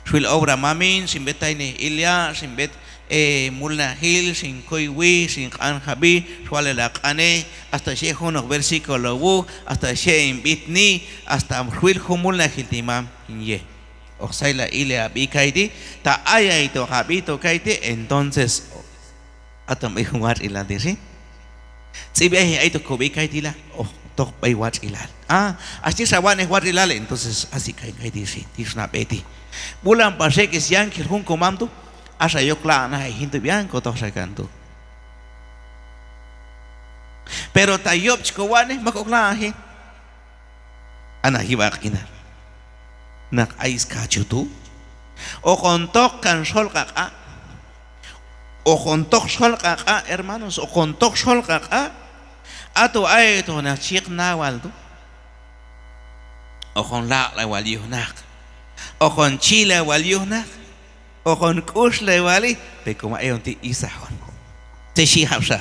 Xwil obra mamin, xin b'et taynej ilya', xin b'et, eh, mulnajil, xin kuywi, xin q'anjab'i, xwalel ha q'anej, hasta x'e' junoq versículo wuj, hasta x'e' hin b'itni, hasta xwil jun mulnajil ti' mam, hin ye. Hoq sayla ilya' ha b'i kayti', ta ayaytoq ha b'i tu' kayti', entonces, aton b'ay jun watx'ilal ti' xin. Tz'ib'ej hin aytoq kob'i kayti' la, hoq toj b'ay watx'ilal. Ah, hach tix ha watx'nej watx'ilal, entonces, asi' kay kayti' xin, tix nab'e ti'. B'ulan pax ek' syangil jun komam tu', axa yok laq'on aj heyin tu' b'ian, kotoqxa kan tu'. Pero ta yob' chi kowatx'nej, mak ok laq'on aj heyin. A naq yib'an q'inal. Naq ay skach tu'. Hoqon toq kan xol q'aq'a'. Hoqon toq xol q'aq'a', hermanos, hoqon toq xol q'aq'a'. A tu' ayok toq naq chi yiq nawal tu'. Hoqon laq'lay wal yuj naq. Hoqon chilay wal yuj naq. Hoqon k'uxlay wali, pero como ayon ti' isaj on. Tzet xhi jab'xa.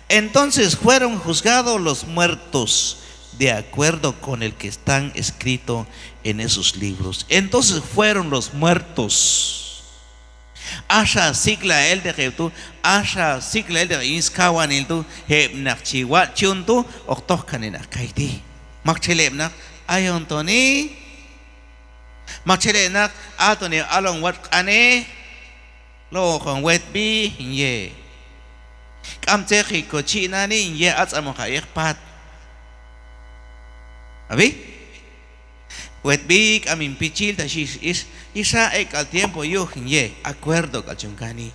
Entonces fueron juzgados los muertos de acuerdo con el que están escrito en esos libros. Entonces fueron los muertos. Axa sik'lay elteq heb' tu', axa sik'lay elteq yin skawanil tu', heb' naq chi watx' chi yun tu', hoq toj kan heb' naq kayti'. Maktxel heb' naq, ayon toni. Maktxel heb' naq, aton heb' alon watx' q'anej, lo'oqon wetb'i, hin ye. K'am tzet hoq ko chi nani, hin ye, atz'am hoq a' yej pat. Ab'i? Wetb'i, k'am hin pichil, ta xhi ix, ix, ixa, ek' k'al tiempo yuj, hin ye, acuerdo k'al chon kani.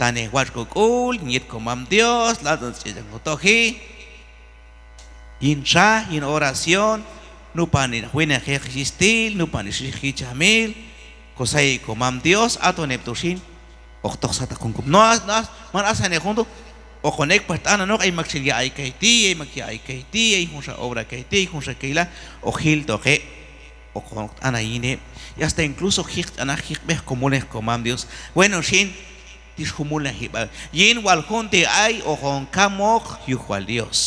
Tanej watx' ko k'ul, hin yet ko mam Dios, latz'an ch'an ko toji. Yin txaj, yin oración, nupan naq winaqej ix istil, nupan ix ix jichamil, ko say ko mam Dios, aton heb' tu' xin, hoq toj sataq jun ko, no, no, man asan heb' jun tu', hoqon ek' pax t'ananoq, ay maktxel ya'ay kayti', ay mak ya'ay kayti', ay junxa obra kayti', ay junxa kayla, hoq jiltoq heb'. Hoqon t'anan yin heb'. Y hasta incluso jiq t'anaj, jiq b'ej ko mulnaj ko mam Dios. Bueno, xin, tix jun mulnajib'al. Yin wal jun ti' ay, hoqon kamoq yuj wal Dios.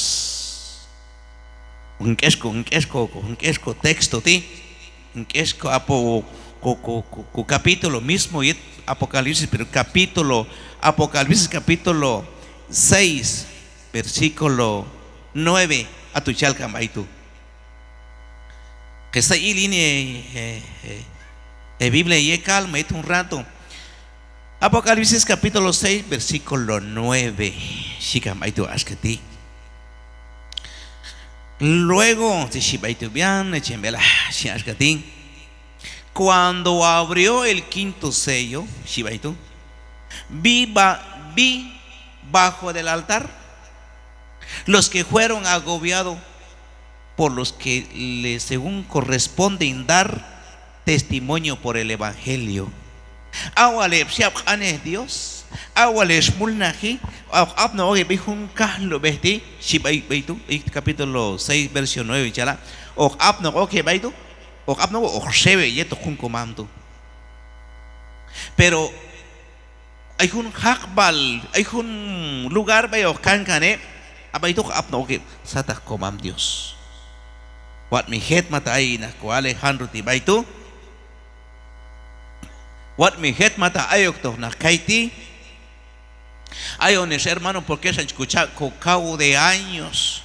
Hin k'ex ko, hin k'ex ko, hin k'ex ko texto ti'. Hin k'ex ko apo, ko, ko, ko, ko capítulo mismo yet Apocalipsis, pero capítulo, Apocalipsis capítulo seis, versículo nueve. A tu' chi yal kan b'ay tu'. Ke say il yin e, e, e, e Biblia yekal, ma yet jun rato. Apocalipsis capítulo seis, versículo nueve. Xhi kan b'ay tu' axka ti'. Luego, tzet xhi b'ay tu' b'ian, echenb'elaj, xhi axka ti'. Cuando abrió el quinto sello, xhi b'ay tu', vi ba-, vi bajo del altar los que fueron agobiados por los que le, según corresponden dar testimonio por el evangelio. A wal heb' xyab' q'anej Dios, a wal heb' xmulnaji, hoq apnoq ok heb' b'ay jun kajlub'ej ti', xhi b'ay, b'ay tu', b'ay capítulo seis, verso nueve chi yala', hoq apnoq ok heb' b'ay tu', hoq apnoq, hoq xew heb' yetoq jun komam tu'. Pero ay jun jaqb'al, ay jun lugar b'ay hoq kankan heb', a b'ay tu' hoq apnoq ok heb' sataq komam Dios. Watx' mi jet, mata ay naq ko Alejandro ti' b'ay tu'. Watx' mi jet, mata ayoktoq naq kayti'. Ayon ex hermano, porque xan chi ko cha' ko cabo de años.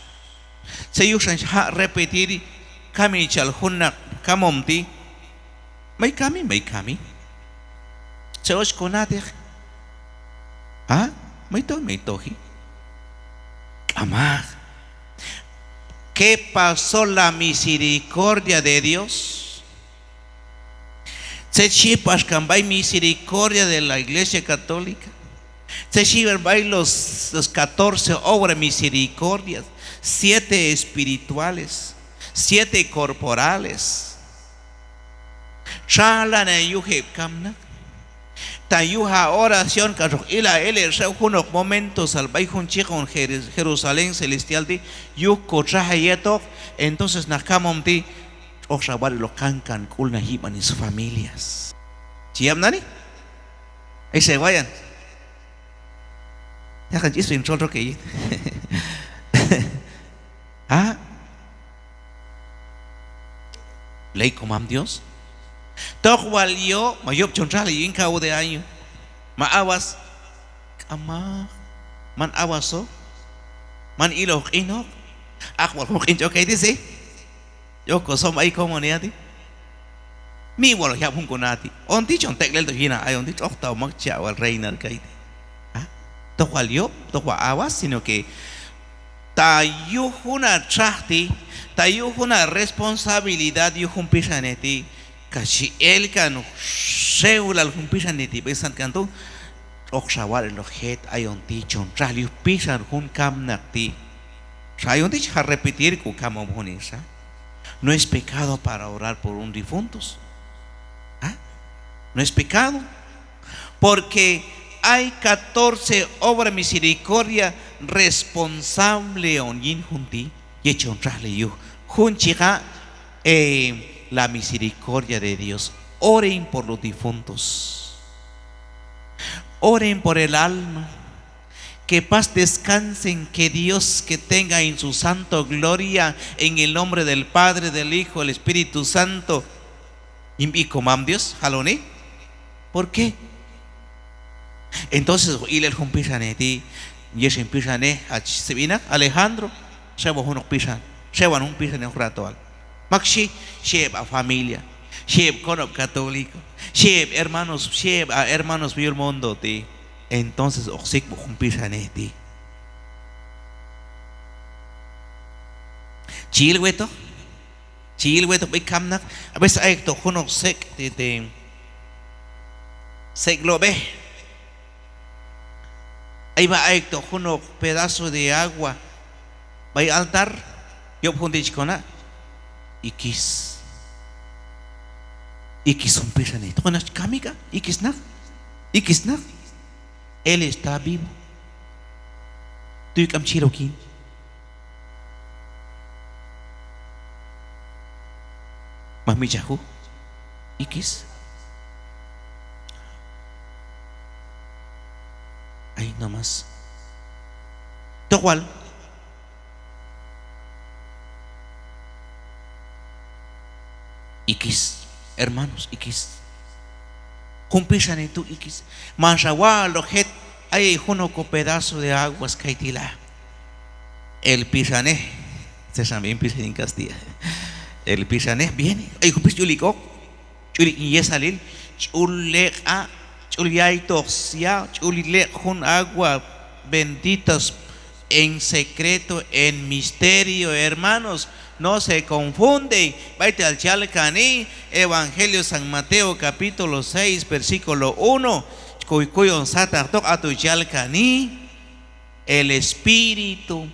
Tzet yuj xan chi jaq' repetir kamichal jun naq kamom ti'. May kami, may kami. Tzet hoq ko na'teq. ¿Ah? May to, may toji. K'amaq. ¿Qué pasó la misericordia de Dios? Tzet xhi pax kan b'ay misericordia de la Iglesia Católica. Tzet xhi b'ay los, los catorce obra misericordias, siete espirituales, siete corporales. Txajlanan yuj heb' kamnaq. Ta yuj a oración kax hoq ila el heb' xew junoq momentosal b'ay jun chiqon Jeru-, Jerusalén celestial ti', yuj ko txajej yetoq, entonces naq kamom ti' tx'oqxa watx'iloq kankan k'ulnaj yib'an sfamilias. Chi yab' nani? Ay xe wayan. Yaqan ch'isb'in txol roque yin. ¿Ah? Ley komam Dios. Toq wal yob', ma yob' chon txajli yin cabo de año. Ma awas. K'amaq. Man awasoq. Man iloj q'inoq. Aq wal jun q'in ch'ok eti' si. Ch'ok ko som ay comunidad ti'. Mi wal hoq yab' jun ko na ti'. On ti' chon tek'leltoq yin a ayon ti', tx'oq ta o mak chi aq' wal reinar kayti'. ¿Ah? Toq wal yob', toq wal awas, sino que ta yuj jun a txaj ti', ta yuj jun a responsabilidad yuj jun pixanej ti', kax chi el kan xewlal jun pixanej ti' b'ay satkan tu', tx'oqxa watx'iloq jet ayon ti' chon txajli yuj pixan jun kamnaq ti'. Xa ayon ti' chi jaq' repetir k'u kamom junelxa. No es pecado para orar por un difuntos. ¿Ah? No es pecado. Porque ay catorce obra misericordia responsable on yin jun ti', yet chon txajli yuj. Jun chi ja', eh, la misericordia de Dios. Oren por los difuntos. Oren por el alma. Que paz descansen, que Dios que tenga en su santo gloria, en el nombre del Padre, del Hijo, del Espíritu Santo. Yin sb'i komam Dios, jaloni. ¿Por qué? Entonces, hoq il el jun pixanej ti', yet xin pixanej, hach sb'inaq, Alejandro, xewan junoq pixan, xewan jun pixanej hoq ratoal. Mak xhi, xhi heb' a familia, xhi heb' konob' católico, xhi heb' hermanos, xhi heb' a hermanos yul mundo ti'. Entonces, hoq sik'b'oq jun pixanej ti'. Chi yil wetoq, chi yil wetoq b'ay kamnaq, a veces ay ek'toq junoq sek' ti', ti', sek' lob'ej. Ay b'ay ay ek'toq junoq pedazo de agua b'ay altar, yob' jun ti' chi kona', ikis. Ikis jun pixanej. Toq naq chi kam ik'a, ikis naq. Ikis naq. Él está vivo. Tuy k'am chi yil ok yin. Maj mitx'chaj juj. Ikis. Ay nomás. Toq wal. Ikis, hermanos, ikis. Jun pixanej tu' ikis. Manxa wal ok jet, ay junoq ko pedazo de aguas kayti' la. El pixanej, tzet xan b'ay yin pixan yin castilla. El pixanej viene, ay jun pixan ch'ul ik'oq, ch'ul ik' yin yesalil, ch'ul leq'a', ch'ul yaytoq sya, ch'ul leq' jun agua benditas en secreto, en misterio, hermanos, no se confunden. B'aytal chi yal kani, Evangelio San Mateo, capítulo seis, versículo uno, kuy kuyon sataqtoq, a tu' chi yal kani. El Espíritu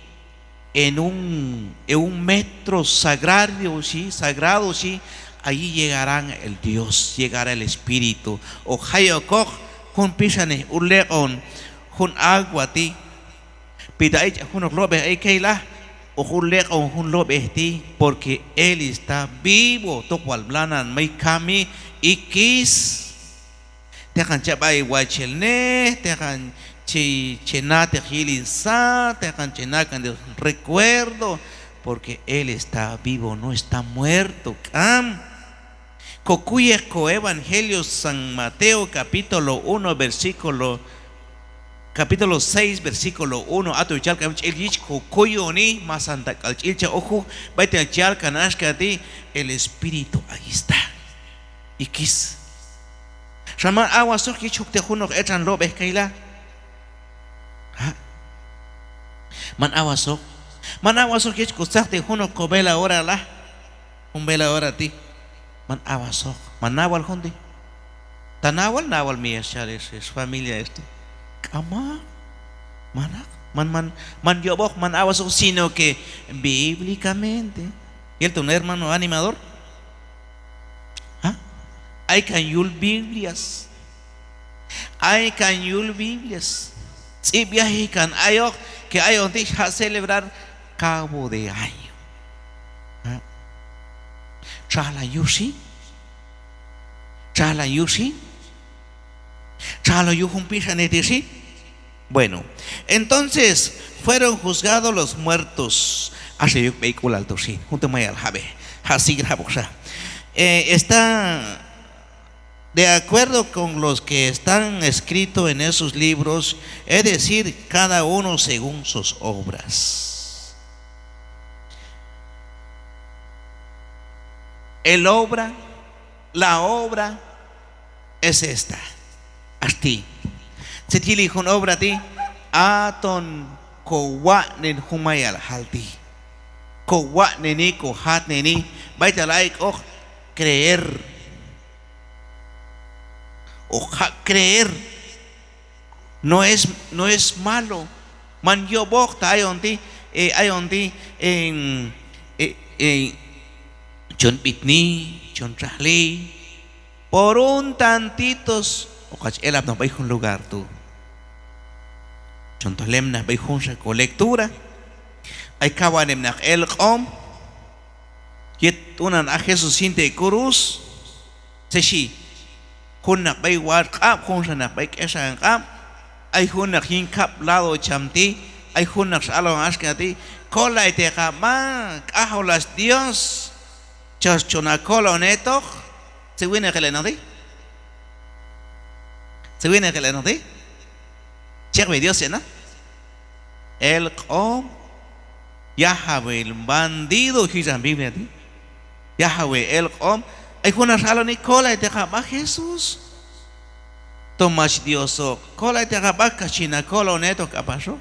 en un, en un metro sagrario, xhi, sagrado, xhi, allí llegarán el Dios, llegará el Espíritu. Hoq jay okoq jun pixanej ul leq'on jun agua ti'. Pita ay ch'an junoq lob'ej ay kay la, hoq ul leq'on jun lob'ej ti', porque Él está vivo, toq wal lanan may kami, ikis. Teqan cha b'ay wachelnej, teqan che, che na teq yil hin sat, teqan che na kan recuerdo, porque Él está vivo, no está muerto, k'am. Ko kuyej ko Evangelio San Mateo, capítulo uno, versículo, capítulo seis, versículo uno, a tu' chi yal kan ch'il yich ko kuyoni, masanta k'al ch'il cha ok juj, b'aytal chi yal kan axka ti', el Espíritu ahí está. Ikis. Xan man awasoq yich jukteq junoq etxan lob'ej kay la. Ha? Man awasoq. Man awasoq yich ko tzaqtej junoq ko veladora la. Jun veladora ti'. Man awasoq. Man nawal jun ti'. Ta nawal, nawal mi ex chal, ex, ex familia ex ti'. K'amaq. Manaq. Man, man, man yob'oq, man awasoq, sino que bíblicamente. Yel ton hermano animador. ¿Ah? Ay kan yul Biblias. Ay kan yul Biblias. Tz'ib' viaje kan ayoq, que ayon ti' ja' celebrar cabo de año. ¿Ah? Txajlan yuj xin. Txajlan yuj xin. Txajlan yuj jun pixanej ti' xin. Bueno, entonces fueron juzgados los muertos. Axa yok b'eyk'ulal tu' xin, jun tu' mayal jab'ej, ja' sigir jab'oqxa. Eh, está de acuerdo con los que están escritos en esos libros, es decir, cada uno según sus obras. El obra, la obra, es esta. Ax ti'. Tzet yili jun obra ti', aton ko watx'nen jun mayal jal ti'. Ko watx'neni, ko jatneni, b'aytal ay k'oq creer. Hoq jaq' creer. No es, no es malo. Man yob'oq ta ayon ti', eh, ayon ti', eh, eh, eh, Chon b'itni, chon txajli, por un tantito, hoq hach elapnoq b'ay jun lugar tu'. Chon toj lemnaj b'ay junxa ko lectura. Ay kawan heb' naq elq'om yet t'unan a Jesús yin te' kurus, tzet xhi, jun naq b'ay watx' q'ab', junxa naq b'ay k'exan q'ab', ay jun naq yin kab' lado cham ti', ay jun naq x'alon axka ti': Kolayteq ha b'a, k'ajol hach Dios, chon, chon ha kolon hetoq. Tzet winaq el henoq ti'? Tzet winaq el henoq ti'? Chekb'ej Dios henoq. Elq'om, yajawil bandido, xhi cham Biblia ti'. Yajawil elq'om. Ay jun naq x'aloni: Kolayteq ha b'a Jesús. Tom hach Dios hoq, kolayteq ha b'a kax chin ha kolon hetoq k'apaxoq.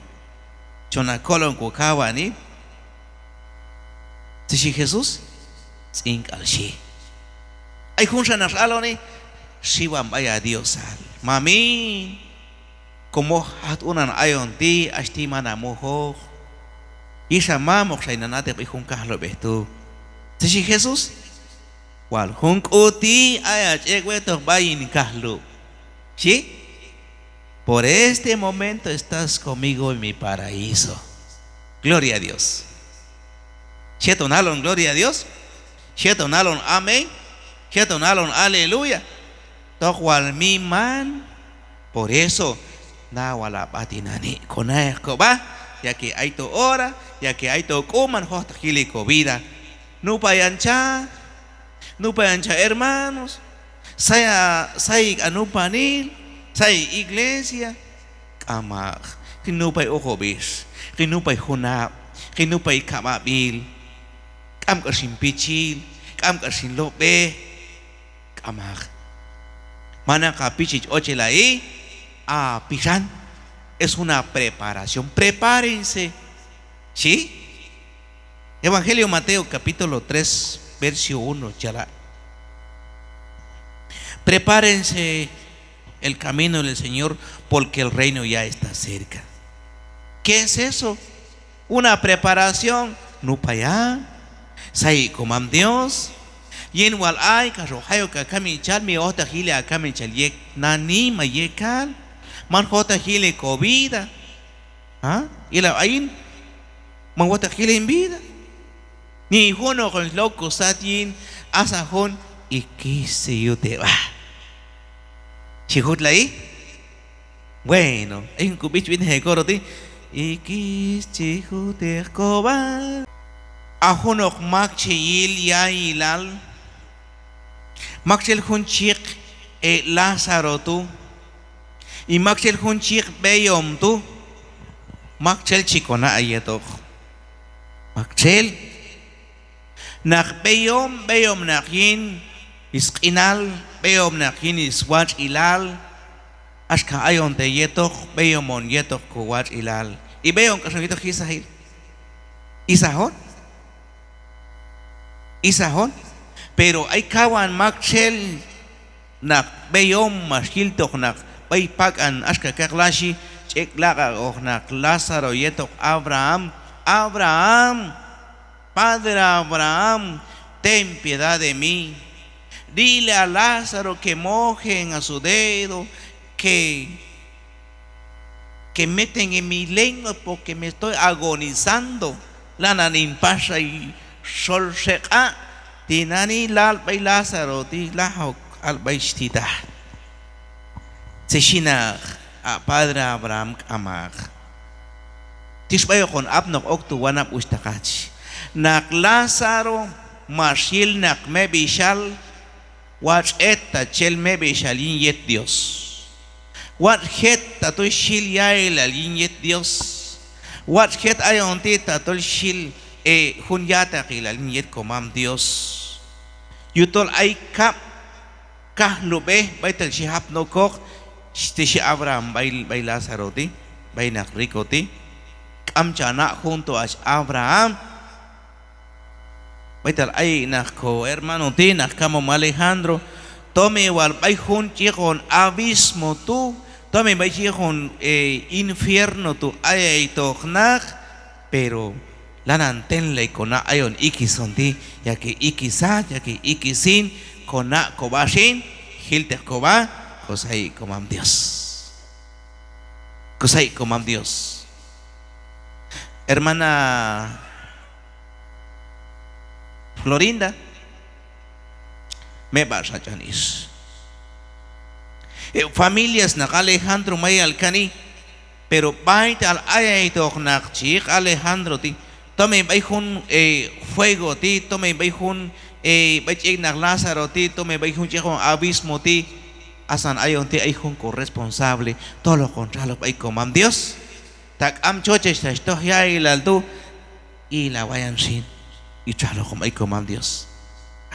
Chon ha kolon ko kawanil. Tzet xhi Jesús? Tz'ink'al xhi. Ay junxa naq x'aloni: Xiwan b'ay ha Diosal. Mamin, como hoj aj t'unan ayon ti', hach ti' man ha mojoq. Yixan mam, hoqxa hin ha na'teq b'ay jun kajlub'ej tu'. Tzet xhi Jesús? Wal jun k'u ti' ay hach ek' wetoq b'ay hin kajlub', xhi. Por este momento estás conmigo en mi paraíso. Gloria a Dios. Xhi ton halon gloria a Dios. Xhi ton halon amén. Xhi ton halon aleluya. Tok wal miman. Por eso, na wal ha b'a tinani', ko na'ej ko b'a, ya que ay to hora, ya que ay to k'u, man jojtaq yili ko vida. Nupayan cha, nupayan cha hermanos, say ha, say ha nupanil, say iglesia. K'amaq, hoqin nupay uqub'ix, hoqin nupay junab', hoqin nupay kab' ab'il. K'am k'ax hin pichil, k'am k'ax hin lob'ej. K'amaq. Manaq ha pichil chi ochelayi, ha pixan. Es una preparación. Prepárense. ¿Sí? Evangelio Mateo, capítulo tres, verso uno, chala'. Prepárense el camino del Señor, porque el reino ya está cerca. ¿Qué es eso? Una preparación. Nupayan, say komam Dios. Yin wal ay kax hoq jay ok ha kamichal, mi jojtaq yili ha kamichal yet nani ma yekal. Man jojtaq yili ko vida. ¿Ah? Ilab' ayin, man jojtaq yili hin vida. Ni junoq hin lok ko sat yin, asan jun, ikis chi yute b'a. Chi jutlayi. Bueno, ay jun ko b'itb'itnej he coro ti'. Ikis chi juteq ko b'a. Ha junoq mak chi yil ya'ilal. Maktxel jun chi yiq, eh, Lázaro tu'. Y maktxel jun chi yiq b'eyom tu'. Maktxel chi ko na' yetoq. Maktxel. Naq b'eyom, b'eyom naq yin sq'inal, b'eyom naq yin swatx'ilal. Axka ayon te' yetoq, b'eyom on yetoq ko watx'ilal. Y b'eyom k'ax on yetoq isajil. Isaj on. Isaj on. Pero ay kawan maktxel naq b'eyom max yiltoq naq b'ay pak'an axka kaqlaxi, ch'ek' laq'aq'oq naq Lázaro yetoq Abraham. Abraham, padre Abraham, ten piedad de mí. Dile a Lázaro que mojen a su dedo, que, que meten en mi lengua porque me estoy agonizando. Lanan hin pax ay xol xeq'a', tinani' lal b'ay Lázaro ti', lajok al b'ay chi titaj. Tzet xhi naq ha padre Abraham: K'amaq. Tix b'ay hoqon apnoq ok tu' wanab' wuxhtaq hach. Naq Lázaro max yil naq meb'ixal, watx' het tatxel meb'ixal yin yet Dios. Watx' het tatol x'il ya'ilal yin yet Dios. Watx' het ayon ti' tatol x'il, eh, jun ya'taqilal yin yet komam Dios. Yujtol ay kab' kajlub'ej b'aytal chi japni okoq, xhi, xhi Abraham b'ay, b'ay Lázaro ti', b'ay naq rico ti'. K'am cha na' jun tu' hach Abraham. B'aytal ayek' naq ko hermano ti', naq kamom Alejandro, tomi wal b'ay jun ch'iqon abismo tu', tomi b'ay ch'iqon, eh, infierno tu' ayaytoq naq, pero Lanan tenlay kona' ayon ikis on ti', ya que ikis hach, ya que ikis hin, kona' kob'a xin, jilteq kob'a, kosay komam Dios. Kosay komam Dios. Hermana Florinda, meb'a' xa ch'an ix. Eh, familias naq Alejandro mayal kani, pero b'aytal ayaytoq naq chi yiq Alejandro ti', tomen b'ay jun, eh, fuego ti', tomen b'ay jun, eh, b'ay ch'ek' naq Lázaro ti', tomen b'ay jun ch'ek' jun abismo ti', asan ayon ti' ay jun ko responsable, tol hoqon txajloq b'ay komam Dios. Ta k'am chochej xach toj ya'ilal tu', ila wayan xin, y txajloqon b'ay komam Dios.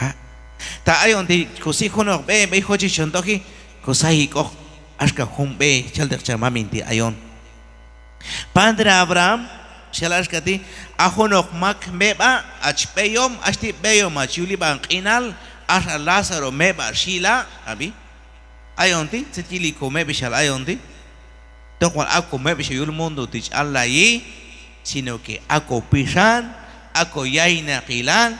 Ha? Ta ayon ti' kosik' junoq b'e b'ay jochej chon toji, kosay ik'oq axka jun b'e chi yalteq cham mamin ti' ayon. Padre Abraham, xal axka ti', a junoq mak meb'a' hach b'eyom, hach ti' b'eyom hach yul yib'an q'inal, axa Lázaro meb'a' xyila', ab'i. Ayon ti', tzet yili komeb'ixal ayon ti'. Tok wal a komeb'ixal yul mundo ti' ch'allayi, sino que a kopixan, a koyaynaqilal,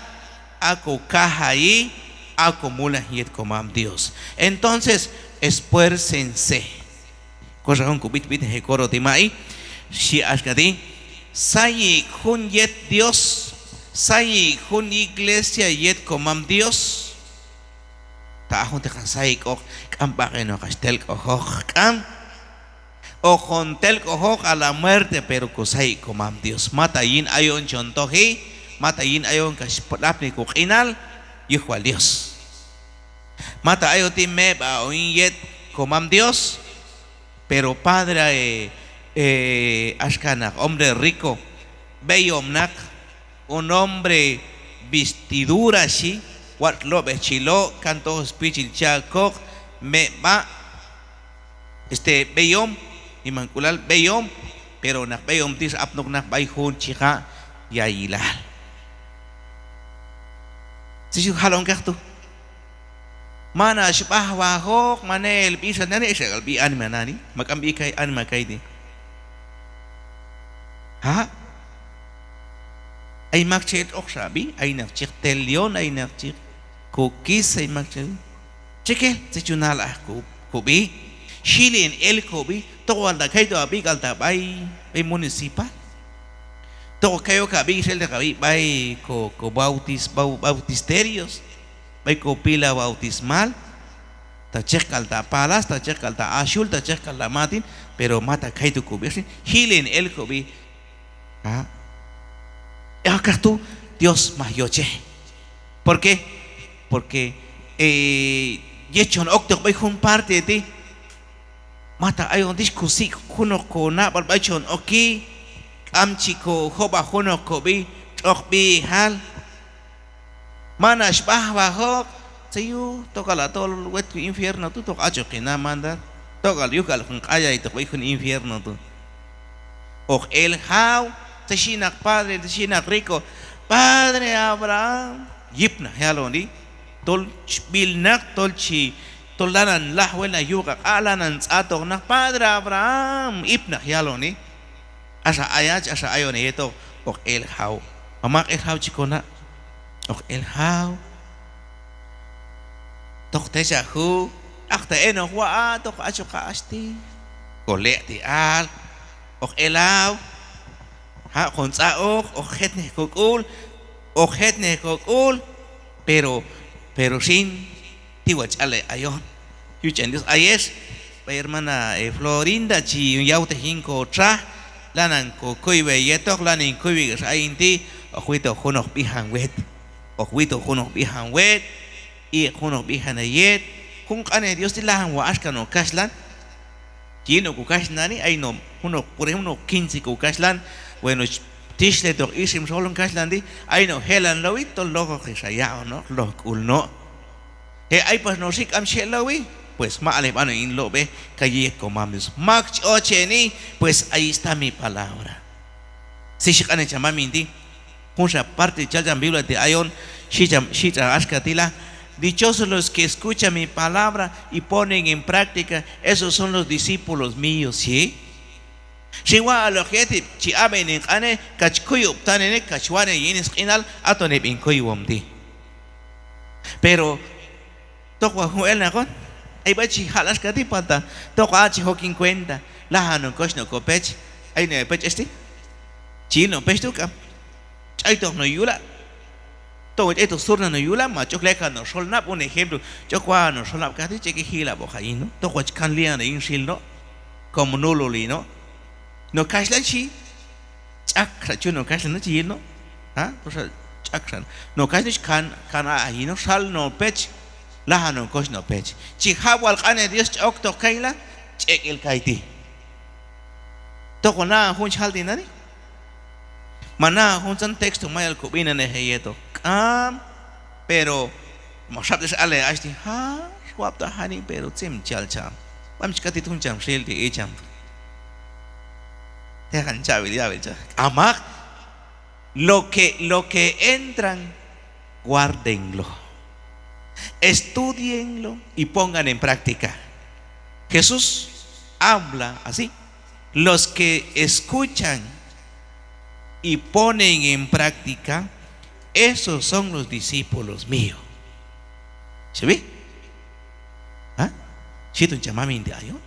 a kokajayi, a komulnaj yet komam Dios. Entonces, esfuércense. Koxa jun kob'itb'itnej koro ti' ma'i, xhi axka ti': Sayi jun yet Dios, sayi jun iglesia yet komam Dios. Ta a jun teqan sayik'oq, k'am b'aq'inoq hach telk'ojoq, k'am. Hoqon telk'ojoq a la muerte, pero kosay komam Dios. Mata yin ayon chon toji, mata yin ayon kax plapni koq'inal yuj wal Dios. Mata ayon ti' meb'a' on yin yet komam Dios. Pero padre, eh, eh, axka naq hombre rico, b'eyom naq, un hombre vestidura xhi, watx' lob'ej chi lo', kantoq spichil cha'koq, meb'a', este, b'eyom, imank'ulal b'eyom, pero naq b'eyom ti' x'apnoq naq b'ay jun chi jaq' yayilal. Tzet chi jalon kaqtu'. Man hach b'ajwajoq, man hel b'i xa nani, hechk'al b'i anima nani, ma k'am b'i kay anima kayti'. Ha? Ay mak chi el tx'oqxa b'i, ay naq chi yiq Telión, ay naq chi yiq Kukis, ay mak chi el. Txekel, tzet chi yun nalaj ko, kob'i. Xilen el kob'i, tok wal ta kaytu' ab'i k'al ta b'ay, b'ay municipal. Tok kay ok ab'i, xelteq ab'i b'ay ko, ko bautis-, bau-, bautisterios. B'ay ko pila bautismal, ta chejk'al ta palas, ta chejk'al ta axul, ta chejk'al ta matin, pero mata kaytu' kob'i xin, jilen el kob'i. Ha? Aq' kaqtu', Dios maj yochej. ¿Por qué? Porque, eh, yet chon oktoq b'ay jun parte ti', mata ayon ti' xkosik' junoq konab'al b'ay chon oki, k'am chi kojob'aj junoq kob'i tx'oq b'ihal. Man hach b'ajwajoq, tzet yuj, tok'al ha tol wet ko infierno tu', tok achoq hin na mandar, tok'al yujk'al hin q'ayaytoq b'ay jun infierno tu'. Hoq el jaw, tzet xhi naq padre, tzet xhi naq rico: Padre Abraham, yipnaq yaloni, tol chi b'ilnaq, tol chi, tol lanan lajwelnaq yuj q'aq'a', lanan tz'atoq naq, Padre Abraham, yipnaq yaloni. Axa ayach, axa ayon heyetoq, hoq el jaw. Mamaq, el jaw chi kona'. Hoq el jaw. Tok techa juj, aq' ta enoq wal, tok achoq hach ti'. Ko leq'ti'al. Hoq el jaw. Ha', hoqon tz'a'oj, hoq jetnej kok'ul, hoq jetnej kok'ul, pero, pero xin, ti wal chi allay ayon. Yuj ch'an Dios ayex, b'ay hermana, eh, Florinda, chi yawtej yin kotxaj, lanan kokuywej yetoq, lanan kuywej k'ax ayin ti', hoq witoq junoq b'ijan wet. Hoq witoq junoq b'ijan wet, iq' junoq b'ijan heyet. Jun q'anej Dios ti' lajan wal axka no' kaxhlan. Chi yil no' kokaxhlan nani', ay no' junoq, por ejemplo, junoq quince kokaxhlan, bueno, ch-, tixhletoq ixim xol jun kaxhlan ti', ay no' jelan lowi, tol lojoqexa yaq'onoq, lojk'ul no'. Je' ay pax no' xin k'am chi je' lowi, pues maq'lej b'anoq yin lob'ej, kay yet komam Dios. Mak ch'ocheni, pues ahí está mi palabra. Tzet xhi q'anej cham mamin ti'. Junxa parte chal cham Biblia ti' ayon, xhi cham, xhi tx'an axka ti' la: Dichosos los que escuchan mi palabra y ponen en práctica, esos son los discípulos míos, xhi. Xin wa'aloq yet heb' chi ab'en hin q'anej, kach kuyub'tanen heb', kach wanen yin sq'inal, haton heb' hin kuywom ti'. Pero toq wal jun elnaq on, ay b'ay chi jal axka ti', palta toq wal ha' chi jok yin cuenta, lajan on koch no' kopech, ay no' hepech ex ti', chi yil no' pech tu' k'am. Ch'aytoq no' yul ha'. Toq wal ch'aytoq surna no' yul ha', ma ch'ok lekan no' xol nab', un ejemplo, ch'ok wahan no' xol nab' kaqti', ch'ek' jilab'oq ha' yin no', toq wal chi kan lian ha' yin xil no', como nulul yin no'. No' kaxhlan xhi, ch'akxa chun no' kaxhlan no' chi yil no'. Ha? Toxa ch'akxa. No' kaxhlan xhi kan, kan ha' yin no', xal no' pech, lajan on koch no' pech. Chi jab' wal q'anej Dios, ch'oktoq kayla, ch'ek' el kayti'. Toq wal naon jun chi jal tinani'. Ma naon juntzan texto mayal kob'inanej heyetoq. K'am, pero max jab' tex allay hach ti', ha, xwab'ta jani, pero tzet chal cham. B'am chi katit jun cham xil ti' icham. Tejan chab'il yab'il cha. K'amaq. Lo que, lo que entran, guárdenlo. Estúdienlo y pongan en práctica. Jesús habla así: los que escuchan y ponen en práctica, esos son los discípulos míos. ¿Sí ve? ¿Ah? ¿Xhi ton cham mamin ti' ayon?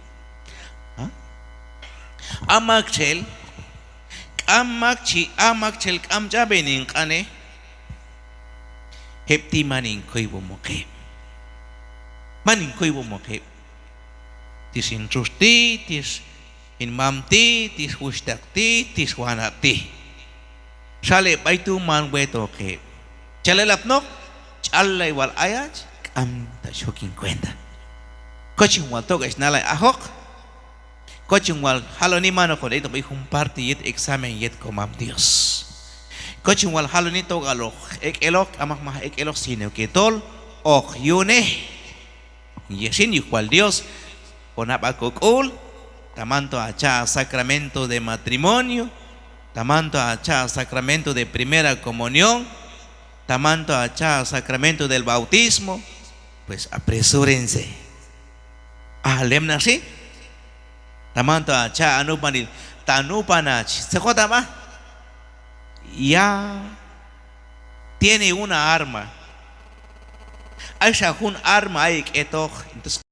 ¿Ah? Ha maktxel, k'am mak chi, ha maktxel k'am ch'ab'en hin q'anej, heb' ti' man hin kuywomoq heb'. Man hin kuywomoq heb'. Tix hin txutx ti', tix hin mam ti', tix wuxhtaq ti', tix wanab' ti'. Xal heb' b'ay tu' man wetoq heb'. Chal elapnoq, ch'allay wal ayach, k'amta chi jok yin cuenta. Koch hin wal tok'al chi nalay ajoq, koch hin wal jaloni man hoqon ek'toq b'ay jun parte yet examen yet Komam Dios. Koch hin wal jaloni tok'al hoq ek' eloq, k'amaq maj ek' eloq, sino que tol hoq yunej. Yet xin yuj wal Dios, kona' b'a kok'ul, ta manto hacha' ha sacramento de matrimonio, ta manto hacha' ha sacramento de primera comunión, ta manto hacha' ha sacramento del bautismo, pues apresúrense. Ha lemnaq xin, ta manto hacha' ha nupanil, ta nupan hach, tzet jota b'a. Ya tiene una arma. Ay xa jun arma ay ek' etoq, entonces